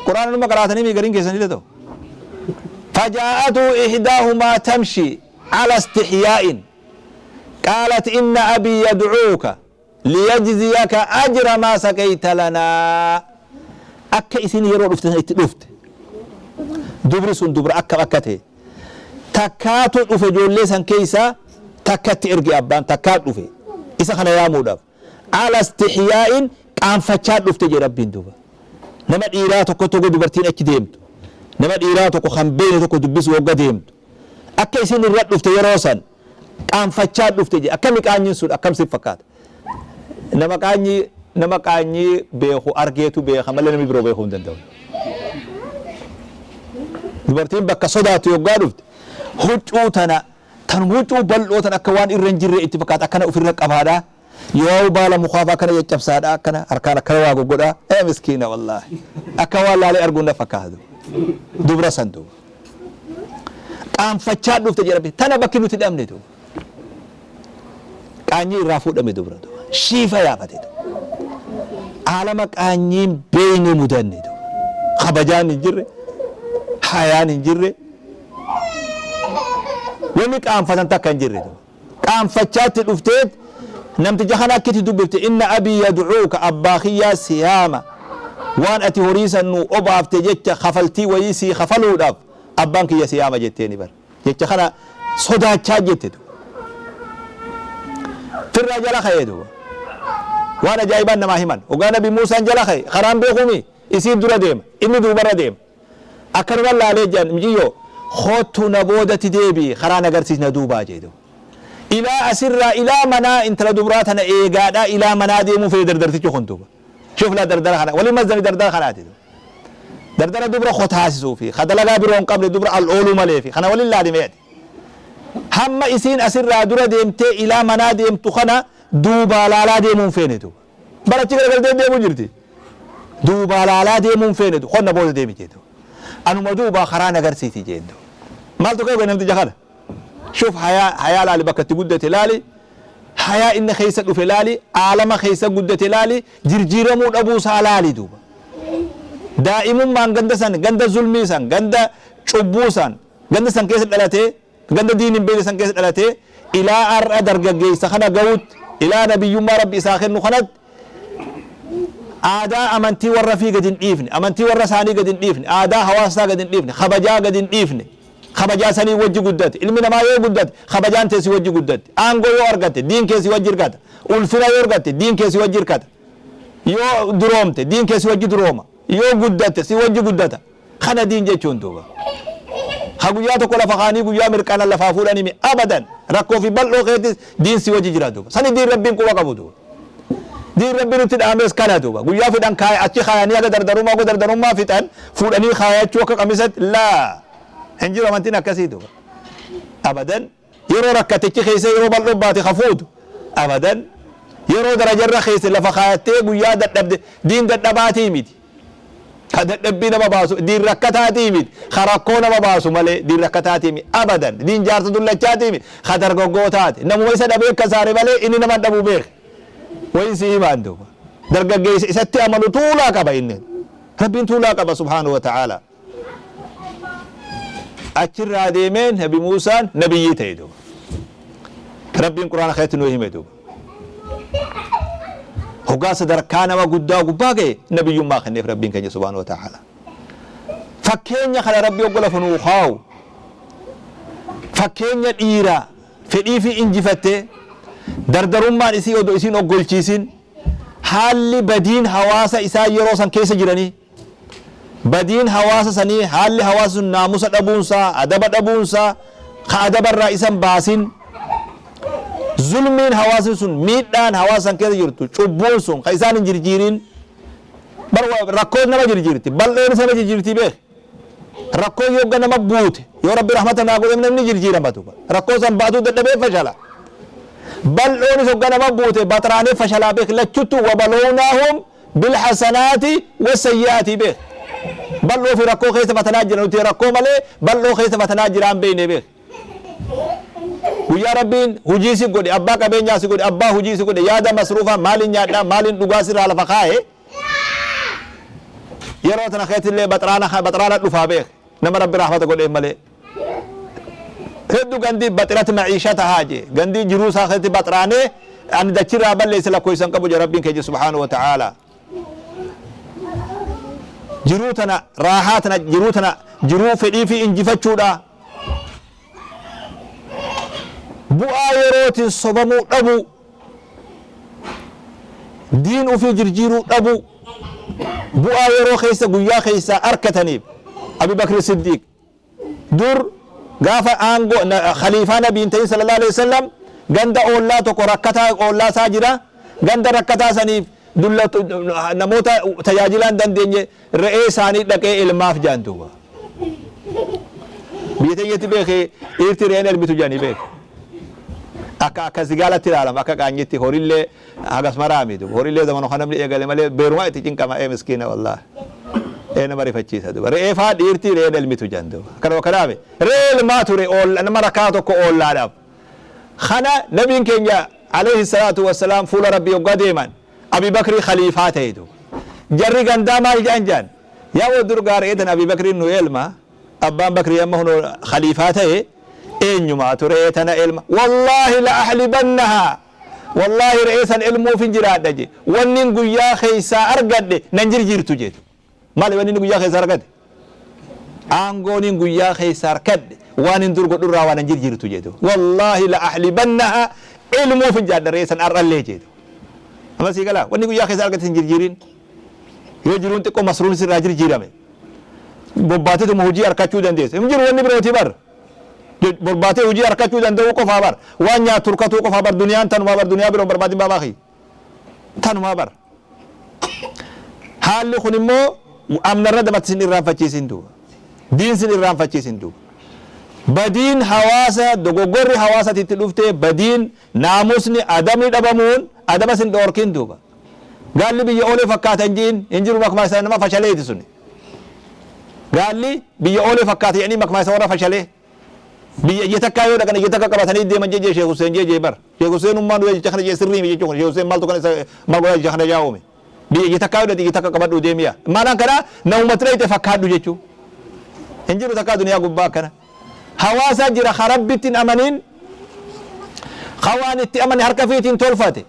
Qur'aana numa qaraatanii mii gariin keessanii ta'u. فجاءته إحداهما تمشي على استحياء قالت إن أبي يدعوك ليجزيك أجر ما سقيت لنا. Akka isin yeroo dhufte san itti dhufte, dubri sun dubra akkam akka ta'e, takkaatu dhufe. Ijoollee san keeysaa takkatti erge abbaan. Takkaa dhufe isa kana yaamuudhaaf. على استحياء, qaanfachaa dhufte jedhe Rabbiin duuba. Nama dhiiraa tokko tokko dubartiin achi deemtu, nama dhiiraa tokko kan beekne tokko dubbisu hogga deemtu, akka isin irra dhufte yeroo san qaanfachaa dhufte jedhe. Akkami qaanyiin sun? Akkam si fakkaata? Nama qaanyii beeku argeetu beeka malee namni biroo beekuu hin danda'u. Dubartiin bakka sodaattu yoggaa dhufte, huccuu tana tan huccuu bal'oo tan akka waan irra hin jirre itti fakkaata, akkana ofirra qabaadha. Yoo baala mukaafaa akkana caccabsaadha, akkana harkaan akkana waa goggodhaa. Ee miskiina, wallaahi akka waan laalee arguun na fakkaatu. Dubra san duuba qaanfachaa dhufte jedhame. Tana bakki nuti dhabne duuba. Qaanyii irraa fuudhame dubra duuba. Shiifa yaafate duuba. Aalama qaanyiin beeyne mudanne duuba. Kabajaan hin jirre, hayaan hin jirre, wanni qaanfatan takka hin jirre duuba. Qaanfachaatti dhufteet namticha kana akkitti dubbifte. إن أبي يدعوك, abbaa kiyyaa siyaama, waan ati horii san nu obaafte jecha kafaltii wayii sii kafaluudhaaf abbaan kiyya siyaama jetteeni bar. Jecha kana sodaachaa jette duuba. Firraa jala ka'ee duuba. Waan ajaa'ibaan namaa himan. Hoggaa Nabi Muusaan jala ka'e, karaan beekumi, isii dura deema, inni duubarra deema. Akkanuma laalee jedhan, mijiyyoo koottu na boodatti deebi'i, karaa na agarsiisna duubaa jee duuba. Ilaa asirraa ilaa manaa intala dubraa tana eegaadhaa ilaa manaa deemuu fedhe dardartichi kun duuba. Shuf laa, dardara kana waliin mazdani, dardara kanaati duuba. Dardara dubra kotaasisuu fi ka dalagaa biroo hin qabne, dubra al ooluu malee fi kana waliin laalime ati. Hamma isiin asirraa dura deemtee ilaa manaa deemtu kana duubaa laalaa deemuu hin feene duuba. Barachi garagaltee deemuu jirti. Duubaa laalaa deemuu hin feene, qonna booda deemi jeetu. Anuma duubaa karaa na agarsiisi jeetu. Maaltu ka'e namticha kana? Shuf, hayaa hayaa laali, bakka itti guddate laali. Hayaa inni keessa dhufe laali. Aalama keessa guddate laali. Jirjiiramuu dhabuu isaa laali duuba. Daa'imummaan ganda san, ganda zulmii san, ganda cubbuu san, ganda san keessa dhalatee, ganda diin hin beekne san keessa dhalatee, ilaa har'a dargaggeessa kana ga'utti, ilaa nabiyyummaa Rabbi isaa kennu kanatti, aadaa amantii warra fi gadi hin dhiifne, amantii warra isaanii gadi hin dhiifne, aadaa hawaasaa gadi hin dhiifne, kabajaa gadi hin dhiifne. Kabajaa sanii wajji guddate. Ilmi namaa yoo guddate, kabajaan teessi wajji guddate. Aangoo yoo argatte, diin keessi wajji hirkata. Ulfina yoo argatte, diin keessi wajji hirkata. Yoo duroomte, diin keessi wajji durooma. Yoo guddatte, si wajji guddata. Kana diin jechuun duuba. Ha guyyaa tokko lafa kaanii guyyaa mirqaana lafaa fuudhanii abadan. Rakkoo fi bal'oo keetis diin si wajji jira duuba. Sani diin Rabbiin quba qabu duuba. Diin Rabbi nutti dhaames kana duuba. Guyyaa fidhan kaaya achi kaayanii haga dardarummaa, haga dardarummaa fixan fuudhanii kaayachuu akka qamisatti laa hin jiru amantiin akkasii duuba. Abadan yeroo rakkatichi keessa, yeroo bal'oo baate ka fuutu abadan, yeroo darajarra keessa lafa kaayattee guyyaa dadhabde, diin dadhabaatii miti. Ka dadhabbii nama baasu diin rakkataatii miti. Ka rakkoo nama baasu malee diin rakkataatii miti abadan. Diin jaarsa dullachaatii miti. Ka dargaggoo taate namuma isa dhabee akka saare malee inni nama dhabuu beeke. Wayin si himaan duuba. Dargaggeessa isatti amanu tuulaa qaba inni. Rabbiin tuulaa qaba سبحانه وتعالى. Achirraa deemeen Nabi Muusaan nabiyyii ta'e duuba. Rabbiin Quraana keessatti nu hime duuba. Hoggaa sadarkaa nama guddaa gubbaa ga'e, nabiyyummaa kenneef Rabbiin keenya سبحانه وتعالى. Fakkeenya kana Rabbi hogga lafa nuu kaawu, fakkeenya dhiiraa fedhii fi injifattee dardarummaan isii odoo isiin oggolchiisin, haalli badiin hawaasa isaa yeroo san keessa jiranii, badiin hawaasa sanii, haalli hawaasa sun naamusa dhabuunsaa, adaba dhabuunsaa, ka adabarraa isan baasin, zulmiin hawaasni sun, miidhaan hawaasa san keessa jirtu, cubbuun sun ka isaan hin jirjiirin. Bar rakkoon nama jirjiirti, bal'oonis nama jirjiirtii beeki. Rakkoon yogga nama buute, yoo Rabbi rahmata naa godhe namni jirjiirama duuba. Rakkoo san baatuu dadhabee fashala. Bal'oonis hogga nama buute baxraanee fashalaa beeki. Lachuttu wabalownaahum bilhasanaati wasayyi'aati beeki. Bal'oo fi rakkoo keessa fatanaa jira, nuti rakkoo malee bal'oo keessa fatanaa jiraan beekne beeki. Guyyaa Rabbiin hujii si godhe, abbaa qabeenyaa si godhe, abbaa hujii si godhe, yaada masruufaa, maaliin nyaadhaa, maaliin dhugaa sirraa lafa kaaye, yeroo tana keessatti baxraana baxraana dhufaa beek, nama Rabbi rahmata godheef malee. Hedduu gandii baxirat maciishatahaa jee, gandii jiruu isaa keessatti baxraanee ani dachirraa balleesse lakkoofsan qabu jee Rabbiin keenya subhaanahu wa ta'aala. Jiruu tana raahaa tana, jiruu tana jiruu fedhii fi injifachuudha. Bu'aa yerootiin sobamuu dhabuu, diin ufii jirjiiruu dhabuu, bu'aa yeroo keessa guyyaa keessaa arkataniif. Abi Bakri Siddiiq dur gaafa aangoo khaliifaa nabiin ta'in sallallahu alaihi wasallam, ganda oollaa tokko rakkataa oollaa isaa jira. Ganda rakkataa saniif dulla namoota tajaajilaa hin dandeenye re'ee isaanii dhaqee elmaaf jaan duuba. Biyya teenyatti beekee dhiirti re'een elmitu jedhanii beeke. Akka sigaalatti ilaalama, akka qaanyitti horillee hagas maraa miti. Horillee zamana kan namni eegale malee beerumaa itti cinqama, ee miskiina wallahi. Ee nama rifachiisa duuba. Re'ee faa dhiirti re'een elmitu jedhan duuba. Akkana kanaame re'ee elmaa ture nama rakkaa tokko oollaadhaaf. Kana nabiin keenya alayhi salaatu wassalaam fuula Rabbii hoggaa deeman Abi Bakrii khaliifaa ta'e duuba. Jarri gandaa maal jedhan jedhan? Yaa woo dur gaa re'ee tana Abi Bakriin nu elma, abbaan Bakrii amma hunoo khaliifaa ta'e, eenyumaatu re'ee tana elma? Wallaahi la ahlibannahaa, wallaahi re'ee san elmuuf hin jiraadha je, wannin guyyaa keessaa argadhe nan jirjiirtu jedhu. Maali wanni inni guyyaa keessaa argate? Aangooniin guyyaa keessaa arkadhe waan hin dur godhurraa waan hin jirjiirtu jedhu. Wallaahi la ahlibannahaa, ilmuuf hin jaadha re'ee san har'allee jedhu. Amma sii galaa, wanni guyyaa keessaa argate hin jirjiirin. Yoo jiruun xiqqoo masruun sirraa jirjiirame, bobbaatetuma hojii arkachuu dandeessa. Hin jiru wanni birootii bar. Bobbaatee hojii arkachuu danda'uu qofaa bar. Waan nyaatu turkatuu qofaa bar, duniyaan tanumaa bar, duniyaa biroon barbaadin baabaa kiyya. Tanumaa bar. Haalli kun immoo amnarra dabatti sin irraanfachiisin duuba. Diin sin irraanfachiisin duuba. Badiin hawaasa, dogoggorri hawaasatti itti dhuftee, badiin naamusni adabni dhabamuun adaba sin dhoorkin duuba. Gaalli biyya oolee fakkaata hin jiin hin jiru, makmaa isa nama fashaleeti suni. Gaalli biyya oolee fakkaata jedhanii makmaa isa warra fashalee. Biyya ija takkaa yoo dhaqan ija takka qabatanii deeman jee Sheekh Hussein jee bar. Sheekh Hussein ummaan du'e jecha kana jee sirrii miti jechuun, Sheekh Hussein maaltu kana isa maal godhaa jecha kana jaa uume. Biyya ija takkaa yoo dhaqe ija takka qabadhu deemiya. Maanaan kana namumatti dhayxe fakkaadhu jechuu. Hin jiru takkaa duniyaa gubbaa akkana. Hawaasa jira ka Rabbitti hin amanin, ka waan itti amane harka fiitiin tolfate,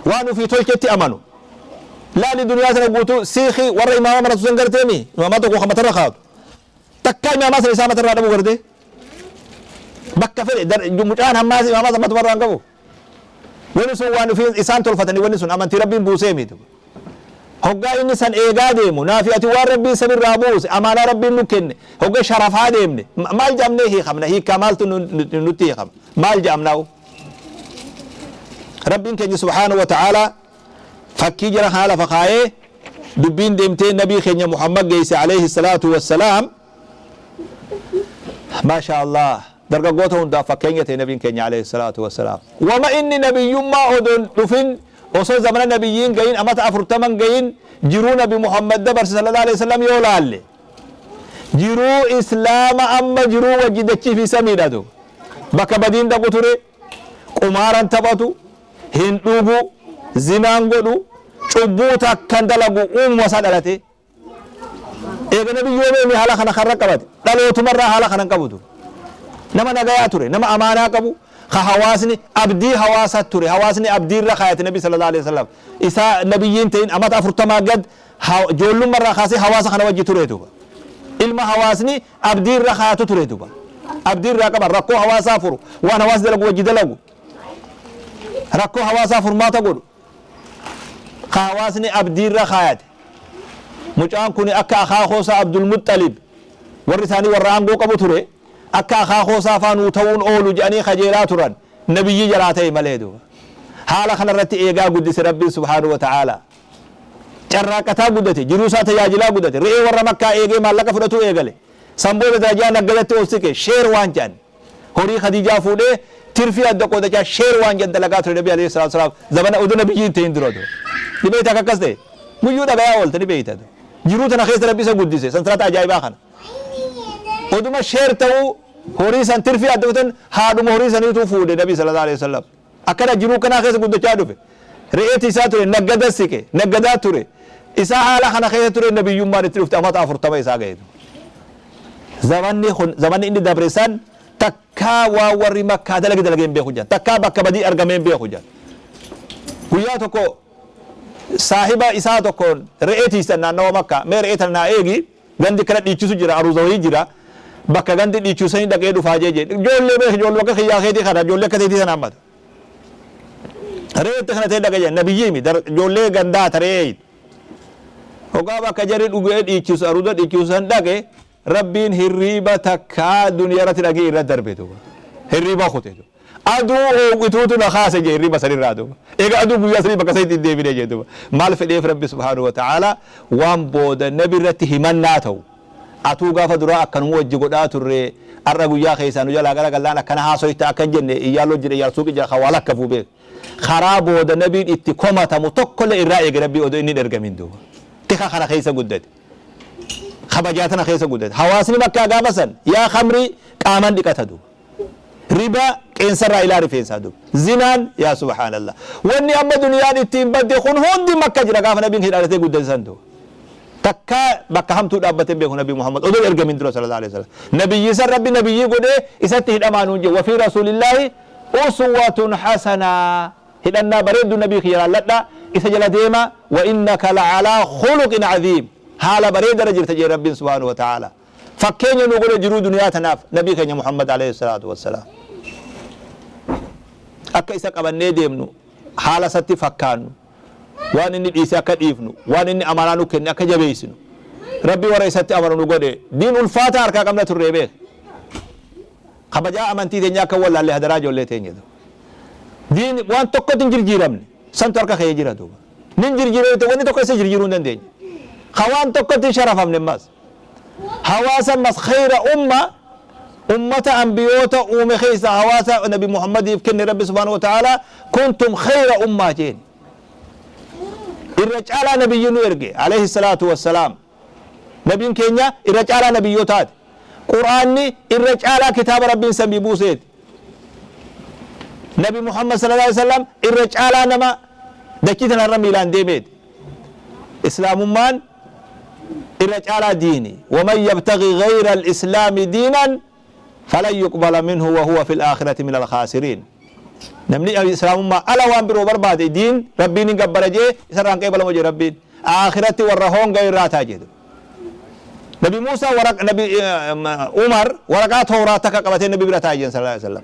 waan ufii tolchetti amanu. Laali duniyaa sana guutuu siikii warra imaama maratu san garteemi, imaamaa tokko ka matarra kaatu. Takkaa imaamaa sana isaa matarraa dhabuu gartee? Bakka fedhe mucaan hammaas imaamaa sana matumarraa hin qabu. Wanni sun waan ofii isaan tolfatanii, wanni sun amantii Rabbiin buusee miti. Hoggaa inni san eegaa deemu naafi ati waan Rabbiin samirraa buuse, amaanaa Rabbiin nu kenne hogga sharafaa deemne maal jedhamnee hiikamna? Hiikkaa maaltu nutti hiikama? Maal jedhamnaawu? Rabbiin keenya subhaanahu wa ta'aalaa fakkii jara kana lafa kaayee dubbiin deemtee nabii keenya Muhammad geesse alayhi salaatu wassalaam. Maasha Allah, dargaggoota hundaaf fakkeenya ta'e nabiin keenya alayhi salaatu wassalaam. Wama inni nabiyyummaa odoon dhufin, osoo zamana nabiyyiin gahin, amata 40n gahin, jiruu nabi Muhammad dabarse sallallahu alayhi wasallam yoo laalle, jiruu islaama amma jiruu wajji dachii fi samiidha duuba. Bakka badiin dhaqu ture, qumaaran taphatu, hin dhugu, zinaan godhu, cubbuu takkan dalagu, uumuma isaa dhalate. Eega nabiyyoomee haala kana karra qabate, dhalootumarraa haala kana hin qabutu. Nama nagayaa ture, nama amaanaa qabu, ka hawaasni abdii hawaasa ture, hawaasni abdii irra kaayate nabi sallallahu alaihi wasallam. Isaa nabiyyiin ta'in amata 40 gad ijoollummarraa kaasee hawaasa kana wajji ture duuba. Ilma hawaasni abdii irra kaayatu ture duba. Abdii irraa qaban, rakkoo hawaasaa furu, waan hawaasni dalagu wajji dalagu, rakkoo hawaasaa furmaata godhu. Ka hawaasni abdii irra kaayate. Mucaan kun akka akaakoo isaa Abdul Muxxalib, warri isaanii warra aangoo qabu ture, akka akaakoo isaa faa nuu ta'uun oolu jedhanii kajeelaa turan, nabiyyii jalaa ta'e malee duuba. Haala kanarratti eegaa guddise Rabbiin subhaanahu wa ta'aalaa. Carraaqqataa guddate, jiruu isaa tajaajilaa guddate, re'ee warra Makkaa eegee maallaqa fudhatuu eegale. San booda darajaa naggadatti ol siqe, share waan jedhan. Horii Khadiijaa fuudhee tirfii adda qoodachaa share waan jedhan dalagaa ture Nabi alayhi salaatu wasalaam zamana odoo nabiyyii hin ta'in dura dura. Ni beeyta akka akkas ta'e? Guyyuu dhagayaa oolte ni beeyta. Jiruu tana keessa Rabbi isa guddise, sansalata ajaa'ibaa kana. Oduma share ta'uu horii san tirfii adda qoodatan, haadhuma horii saniituu fuudhe Nabi sallallahu alayhi wasallam. Akkana jiruu kanaa keessa guddachaa dhufe. Re'ee tiisaa ture, naggada siqe, naggadaa ture. Isaa haala kana keessa ture nabiyyummaan itti dhufte amata 40 isaa gahe. Zamanni kun, zamanni inni dabre san takkaa waan warri Makkaa dalage dalagee hin beeku jedhan. Takkaa bakka badii argamee hin beeku jedhan. Guyyaa tokko saahiba isaa tokkoon re'ee tiisan naannawa Makkaa, mee re'ee tana naa eegi, gandi kana dhiichisu jira, aruuza wayii jira, bakka gandi dhiichisu sanii dhaqee dhufaa jee jee. Ijoollee beek, ijoollee akka kiyyaa keetii kana, ijoollee akka teetii sana hammata. Re'ee kana ta'e dhaqa jedhan, nabiyyii mi ijoollee gandaa ta re'ee. Hogaa bakka jarri dhugee dhiichisu, aruuza dhiichisu san dhaqe, Rabbiin hirriiba takkaa duniyaa irratti dhagee irra darbe duuba. Hirriiba kute duuba. Aduu oowwituutu na kaase jee hirriiba sanirraa duuba. Egaa aduu guyyaa sanii bakka sanitti hin deebine jee duuba. Maal fedheef Rabbi subhaanahu wa ta'ala waan booda nabi irratti himannaa ta'u. Atuu gaafa duraa akkanuma wajji godhaa turre, har'a guyyaa keessaa nu jalaa gara gallaan akkana haasoyta akka hin jenne, iyyaaloo jira, iyyaal suuqi jira, kan waa lakkafuu beek. Karaa booda nabiin itti komatamu tokkollee irraa eege Rabbi odoo inni hin ergamin duuba. Tika kana keessa guddate. Kabajaa tana keessa guddate. Hawaasni Makkaa gaafa san yaa khamrii qaaman dhiqata duuba. Ribaa qeensarraa ilaa rifeensaa duuba. Zinaan yaa subhaanallah. Wanni amma duniyaan ittiin badde kun hundi Makka jira gaafa nabiin hidhalatee guddate san duuba. Takkaa bakka hamtuu dhaabbatee beeku Nabi Muhammad odoo ergamin dura sallallahu alaihi wasallam. Nabiyyi san Rabbi nabiyyii godhee isatti hidhamaa nuun jedhe. Wafii rasuulillaahi uswatun hasanaa. Hidhannaa bareedduu nabii kiyya laalladhaa, isa jala deemaa, wa innaka la'alaa khuluqin aziim, haala bareedarra jirta jedhe Rabbiin subhaanahu wa ta'aalaa. Fakkeenya nu godhe jiruu duniyaa tanaaf nabii keenya Muhammad alayhi salaatu wassalaam. Akka isa qabannee deemnu, haala isatti fakkaannu, waan inni dhiise akka dhiifnu, waan inni amaanaa nu kenne akka jabeessinu. Rabbi warra isatti amanu nu godhe. Diin ulfaataa harkaa qabna turree beek. Kabajaa amantii teenyaa akka hin wallaalle hadaraa ijoollee teenya duuba. Diin waan tokkotti hin jirjiiramne santu harka kee jira duuba. Nin jirjiira jette wanni tokko isa jirjiiruu hin dandeenye. Ka waan tokkotti hin sharafamne ammas. Hawaasa ammas khayra umma, ummata ambiyoota uume keessa hawaasa Nabi Muhammadiif kenne Rabbi subhaanahu wa ta'ala, kuntum khayra ummaa jeen. Irra caalaa nabiyyi nu erge alayhi salaatu wassalaam. Nabiin keenya irra caalaa nabiyyootaati. Qur'aanni irra caalaa kitaaba Rabbiin samii buuseeti. Nabi Muhammad sallallahu alaihi wasallam irra caalaa nama dachii tanarra miilaan deemeeti. Islaamummaan irra caalaa diini. Waman yabtaghi ghayra al-islaami diinan falan yuqbala minhu wa huwa fil aakhirati minal khaasiriin. Namni Islaamummaa ala waan biroo barbaade, diin Rabbiin hin gabbara jee, isarraa hin qeebalamu jee Rabbiin. Aakhiratti warra hoongaye irraa ta'a jee. Nabi Muusaa waraq Nabi Umar waraqaa Tooraa takka qabatee Nabi bira taa'e jeen sallallahu alaihi wasallam.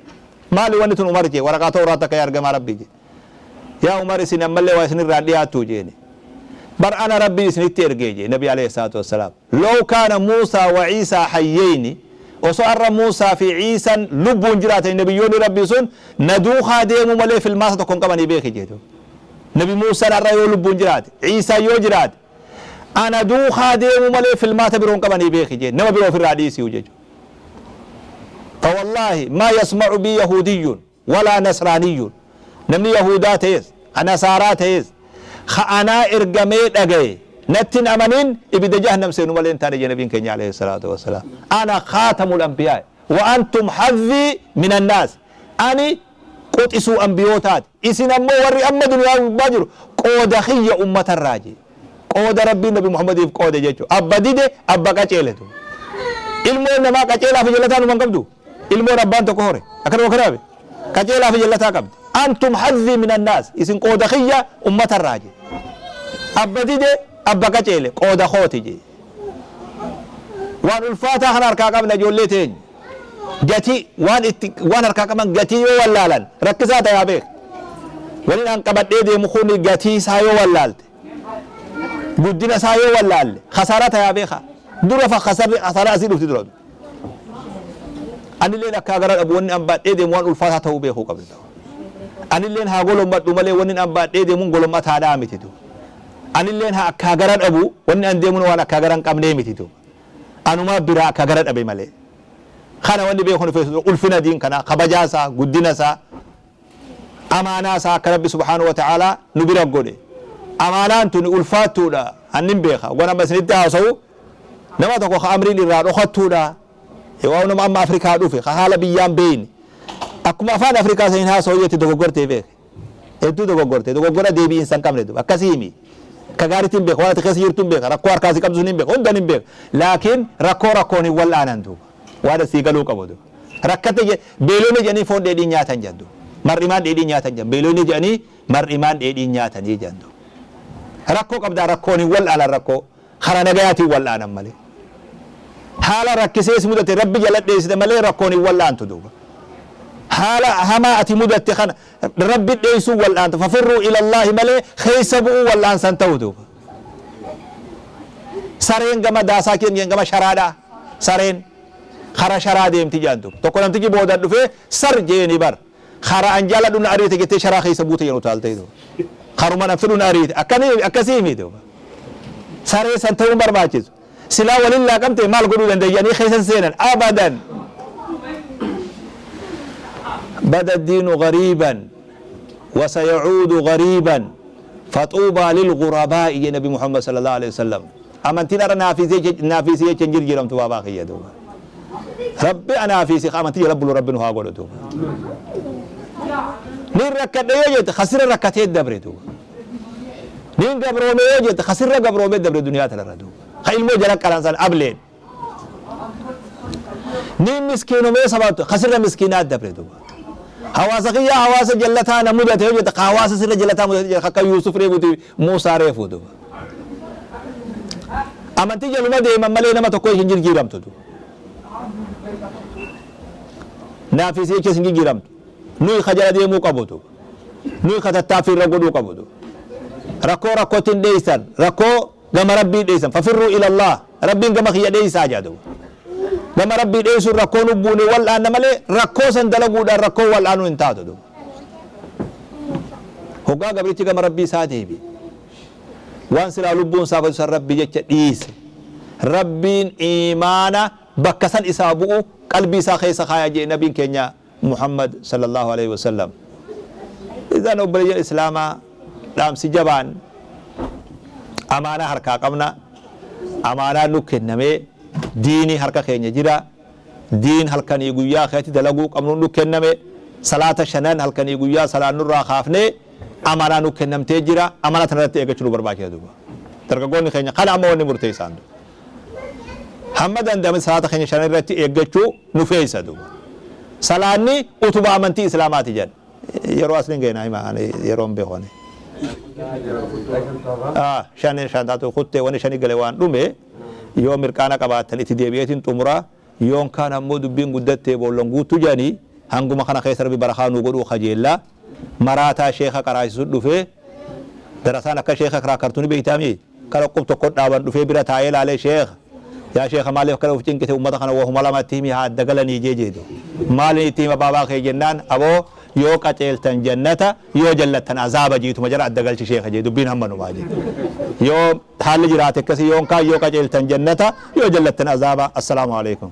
Maali wanni tun Umar jee? Waraqaa Tooraa takka yaa ergamaa Rabbii jee. Yaa Umar, isin ammallee waa isin irraa dhiyaattuu jeeni. Bar ana Rabbii isinitti ergee jee Nabi alayhi salaatu wassalaam. Law kaana Muusaa wa Iisaa hayyeyni, osoo arra Muusaa fi Iisan lubbuun jiraatanii, nabiyyoonni Rabbii sun na duukaa deemuu malee filmaata tokko hin qabanii beeki jee duuba. Nabi Muusaan arra yoo lubbuun jiraate, Iisaan yoo jiraate, ana duukaa deemuu malee filmaata biroo hin qabanii beeki jee, nama biroo ofirraa dhiisiu jechuudha. Fawallaahi maa yasma'u bii yahuudiyyuun walaa nasraaniyyuun, namni yahuudaa ta'es ka nasaaraa ta'es ka anaa ergamee dhagaye natti hin amanin ibidda jahannam seenu malee hin taane jedhe nabiin keenya alayhi salaatu wassalaam. Ana khaatamul anbiyaa wa antum hazzii minan naas, ani quxisuu ambiyootaati, isin ammoo warri amma duniyaa gubbaa jiru qooda kiyya ummatarraa jedhe. Qooda Rabbiin nabi Muhammadiif qoode jechuudha. Abba dide abba qaceeletu. Ilmoon namaa qaceelaa fi jallataa numa hin qabdu. Ilmoon abbaan tokko hore akkanuma kanaafi qaceelaa fi jallataa qabdi. Antum hazzii minan naas, isin qooda kiyya ummatarraa jee. Abba dide abba qaceele qooda kooti jee. Waan ulfaataa kana harkaa qabna ijoollee teenya. Gatii waan itti waan harkaa qaban gatii yoo wallaalan rakkisaa ta'aa beek. Waliin an qabadhee deemu kun gatii isaa yoo wallaalte, guddina isaa yoo wallaalle, khasaaraa ta'aa beeka. Dura fa khasarri khasaaraa asii dhufti dura. Anilleen akkaa gara dhabu wanni an baadhee deemu waan ulfaataa ta'uu beekuu qabda. Anilleen haa golommadhu malee wanni an baadhee deemuun golommataadhaa miti. Anilleen haa akkaa gara dhabu wanni an deemuun waan akkaa gara hin qabnee miti. Anumaa biraa akka gara dhabe malee. Kana wanni beekuun feesu ulfina diin kanaa, kabajaa isaa, guddina isaa, amaanaa isaa akka Rabbi subhaanahu wa ta'aalaa nu bira godhe. Amaanaan tuni ulfaattuudha. Annin beeka. Waan amma isinitti haasa'u nama tokko ka amriin irraa dhokattuudha. Yoo nama amma Afrikaa dhufe ka haala biyyaan beeyne. Akkuma afaan Afrikaa saniin haasa'u jetti dogoggortee beeke. Hedduu dogoggorte. Dogoggora deebi'iinsa hin qabne duba. Akkasii himi. Ka gaariitti hin beeka. Waan ati keessa jirtu hin beeka. Rakkoo harkaa si qabdu sun hin beeka. Hundan hin beeka. Laakiin rakkoo rakkoon hin wal'aanan duuba. Waan asii galuu qabu duuba. Rakkate beelonni jedhanii foon dheedhii nyaatan jedhu. Mar'imaan dheedhii nyaatan jedhu. Beelonni jedhanii mar'imaan dheedhii nyaatanii jedhu. Rakkoo qabdaa rakkoon hin wal'aanan rakkoo. Karaa nagayaatiin wal'aanan malee. Haala rakkisees mudate Rabbi jala dheessite malee rakkoon hin wal'aantu duuba. Haala hamaa ati mudatte kana Rabbi dheessuu wal'aantu. Fafirruu ilallaahi malee keessa bu'uu wal'aansan ta'u duuba. Sareen gama daasaa keenya gama sharaadhaa. Sareen kara sharaa deemti jedhan duuba. Tokko namtichi boodan dhufee sar jeeni bar. Kara an jaaladhu na ariite jettee sharaa keessa buute jedhu taaltee duuba. Karuma na fedhu na ariite. Akkamii akkasii miti duuba. Saree san ta'uun barbaachisu. Silaa waliin laaqamte maal godhuu danda'anii keessa seenan abadan. Bada diinu gariiban wasayacuudu gariiban faxuubaa lilgurabaa'i jedhe Nabi Muhammad sallallahu alaihi wasallam. Amantiin har'a naafiisee jecha hin jirjiiramtu baabaa kiyya duuba. Rabbi anaafiisi amantii jala bulu Rabbi nu haa godhu duuba. Niin rakkadhe yoo jette kasirra rakkatee dabre duuba. Niin gabroome yoo jette kasirra gabroomee dabre duniyaa tanarra duuba. Ka ilmoo jala qalan san ableen. Niin miskiinomee sabaatu kasirra miskiinaa dabre duuba. Hawaasa kiyyaa hawaasa jallataa na mudate yoo jette ka hawaasa sirra jallataa mudate jira akka Yuusuf reefuuti Muusaa reefuu duuba. Amantii jaluma deeman malee nama tokko hin jirjiiramtu duuba. Naafis jechas hin jijjiiramtu. Nuyi ka jala deemuu qabu duuba. Nuyi ka tattaaffii irra godhuu qabu duuba. Rakkoo rakkootti hin dheessan. Rakkoo gama Rabbii dheessan. Fafirruu ilallah. Rabbiin gama kiyya dheessaa jedha duuba. Gama Rabbii dheessuun rakkoo nu buune wal'aanna malee rakkoo san dalaguudhaan rakkoo wal'aanuu hin taatu duuba. Hoggaa gabrichi gama Rabbii isaa deebi'e. Waan silaa lubbuun isaa fedhu san Rabbi jecha dhiise. Rabbiin iimaana bakka san isaa bu'u qalbii isaa keessa kaaya jedhe nabiin keenya Muhammad sallallahu alaihi wasallam. Idan obboleeyyan Islaamaa dhaamsi jabaan amaanaa harkaa qabna. Amaanaan nu kennamee diinii harka keenya jira. Diin halkanii guyyaa keessatti dalaguu qabnu nu kenname. Salaata shanan halkanii guyyaa salaan nurraa kaafnee amaanaa nu kennamtee jira. Amaanaa tanarratti eeggachuu nu barbaachisa duuba. Dargaggoonni keenya kana amma wanni murteessaan duuba. Hamma danda'ame salaata keenya shanan irratti eeggachuu nu feessa duuba. Salaanni utubaa amantii Islaamaati jedhan. Yeroo asliin geenaa hima ani yeroo hin beeku ani. Shan shan taatu kuttee wanni shani gale waan dhume yoo mirqaana qabaattan itti deebi'eetiin xumura yoon kaan ammoo dubbiin guddattee boollan guuttu jedhanii hanguma kana keessa Rabbi barakaa nu godhuu kajeellaa. Maraataa sheeka qaraasisu dhufee darasaan akka sheeka kiraakartuu ni beektaami. Kara qub tokko dhaaban dhufee bira taa'ee laalee sheeka. Yaa sheeka maaliif akkana of cinqite uummata kana wahuma lamatti himi haa adda galanii jee jeedu. Maaliin itti hima baabaa kee jennaan aboo yoo qaceeltan jannata yoo jallattan azaaba jiituma jara adda galchi sheeka jee dubbiin hammanumaa jee. Yoo haalli jiraate akkasii yoon kaan yoo qaceeltan jannata yoo jallattan azaaba. Assalaamu alaikum.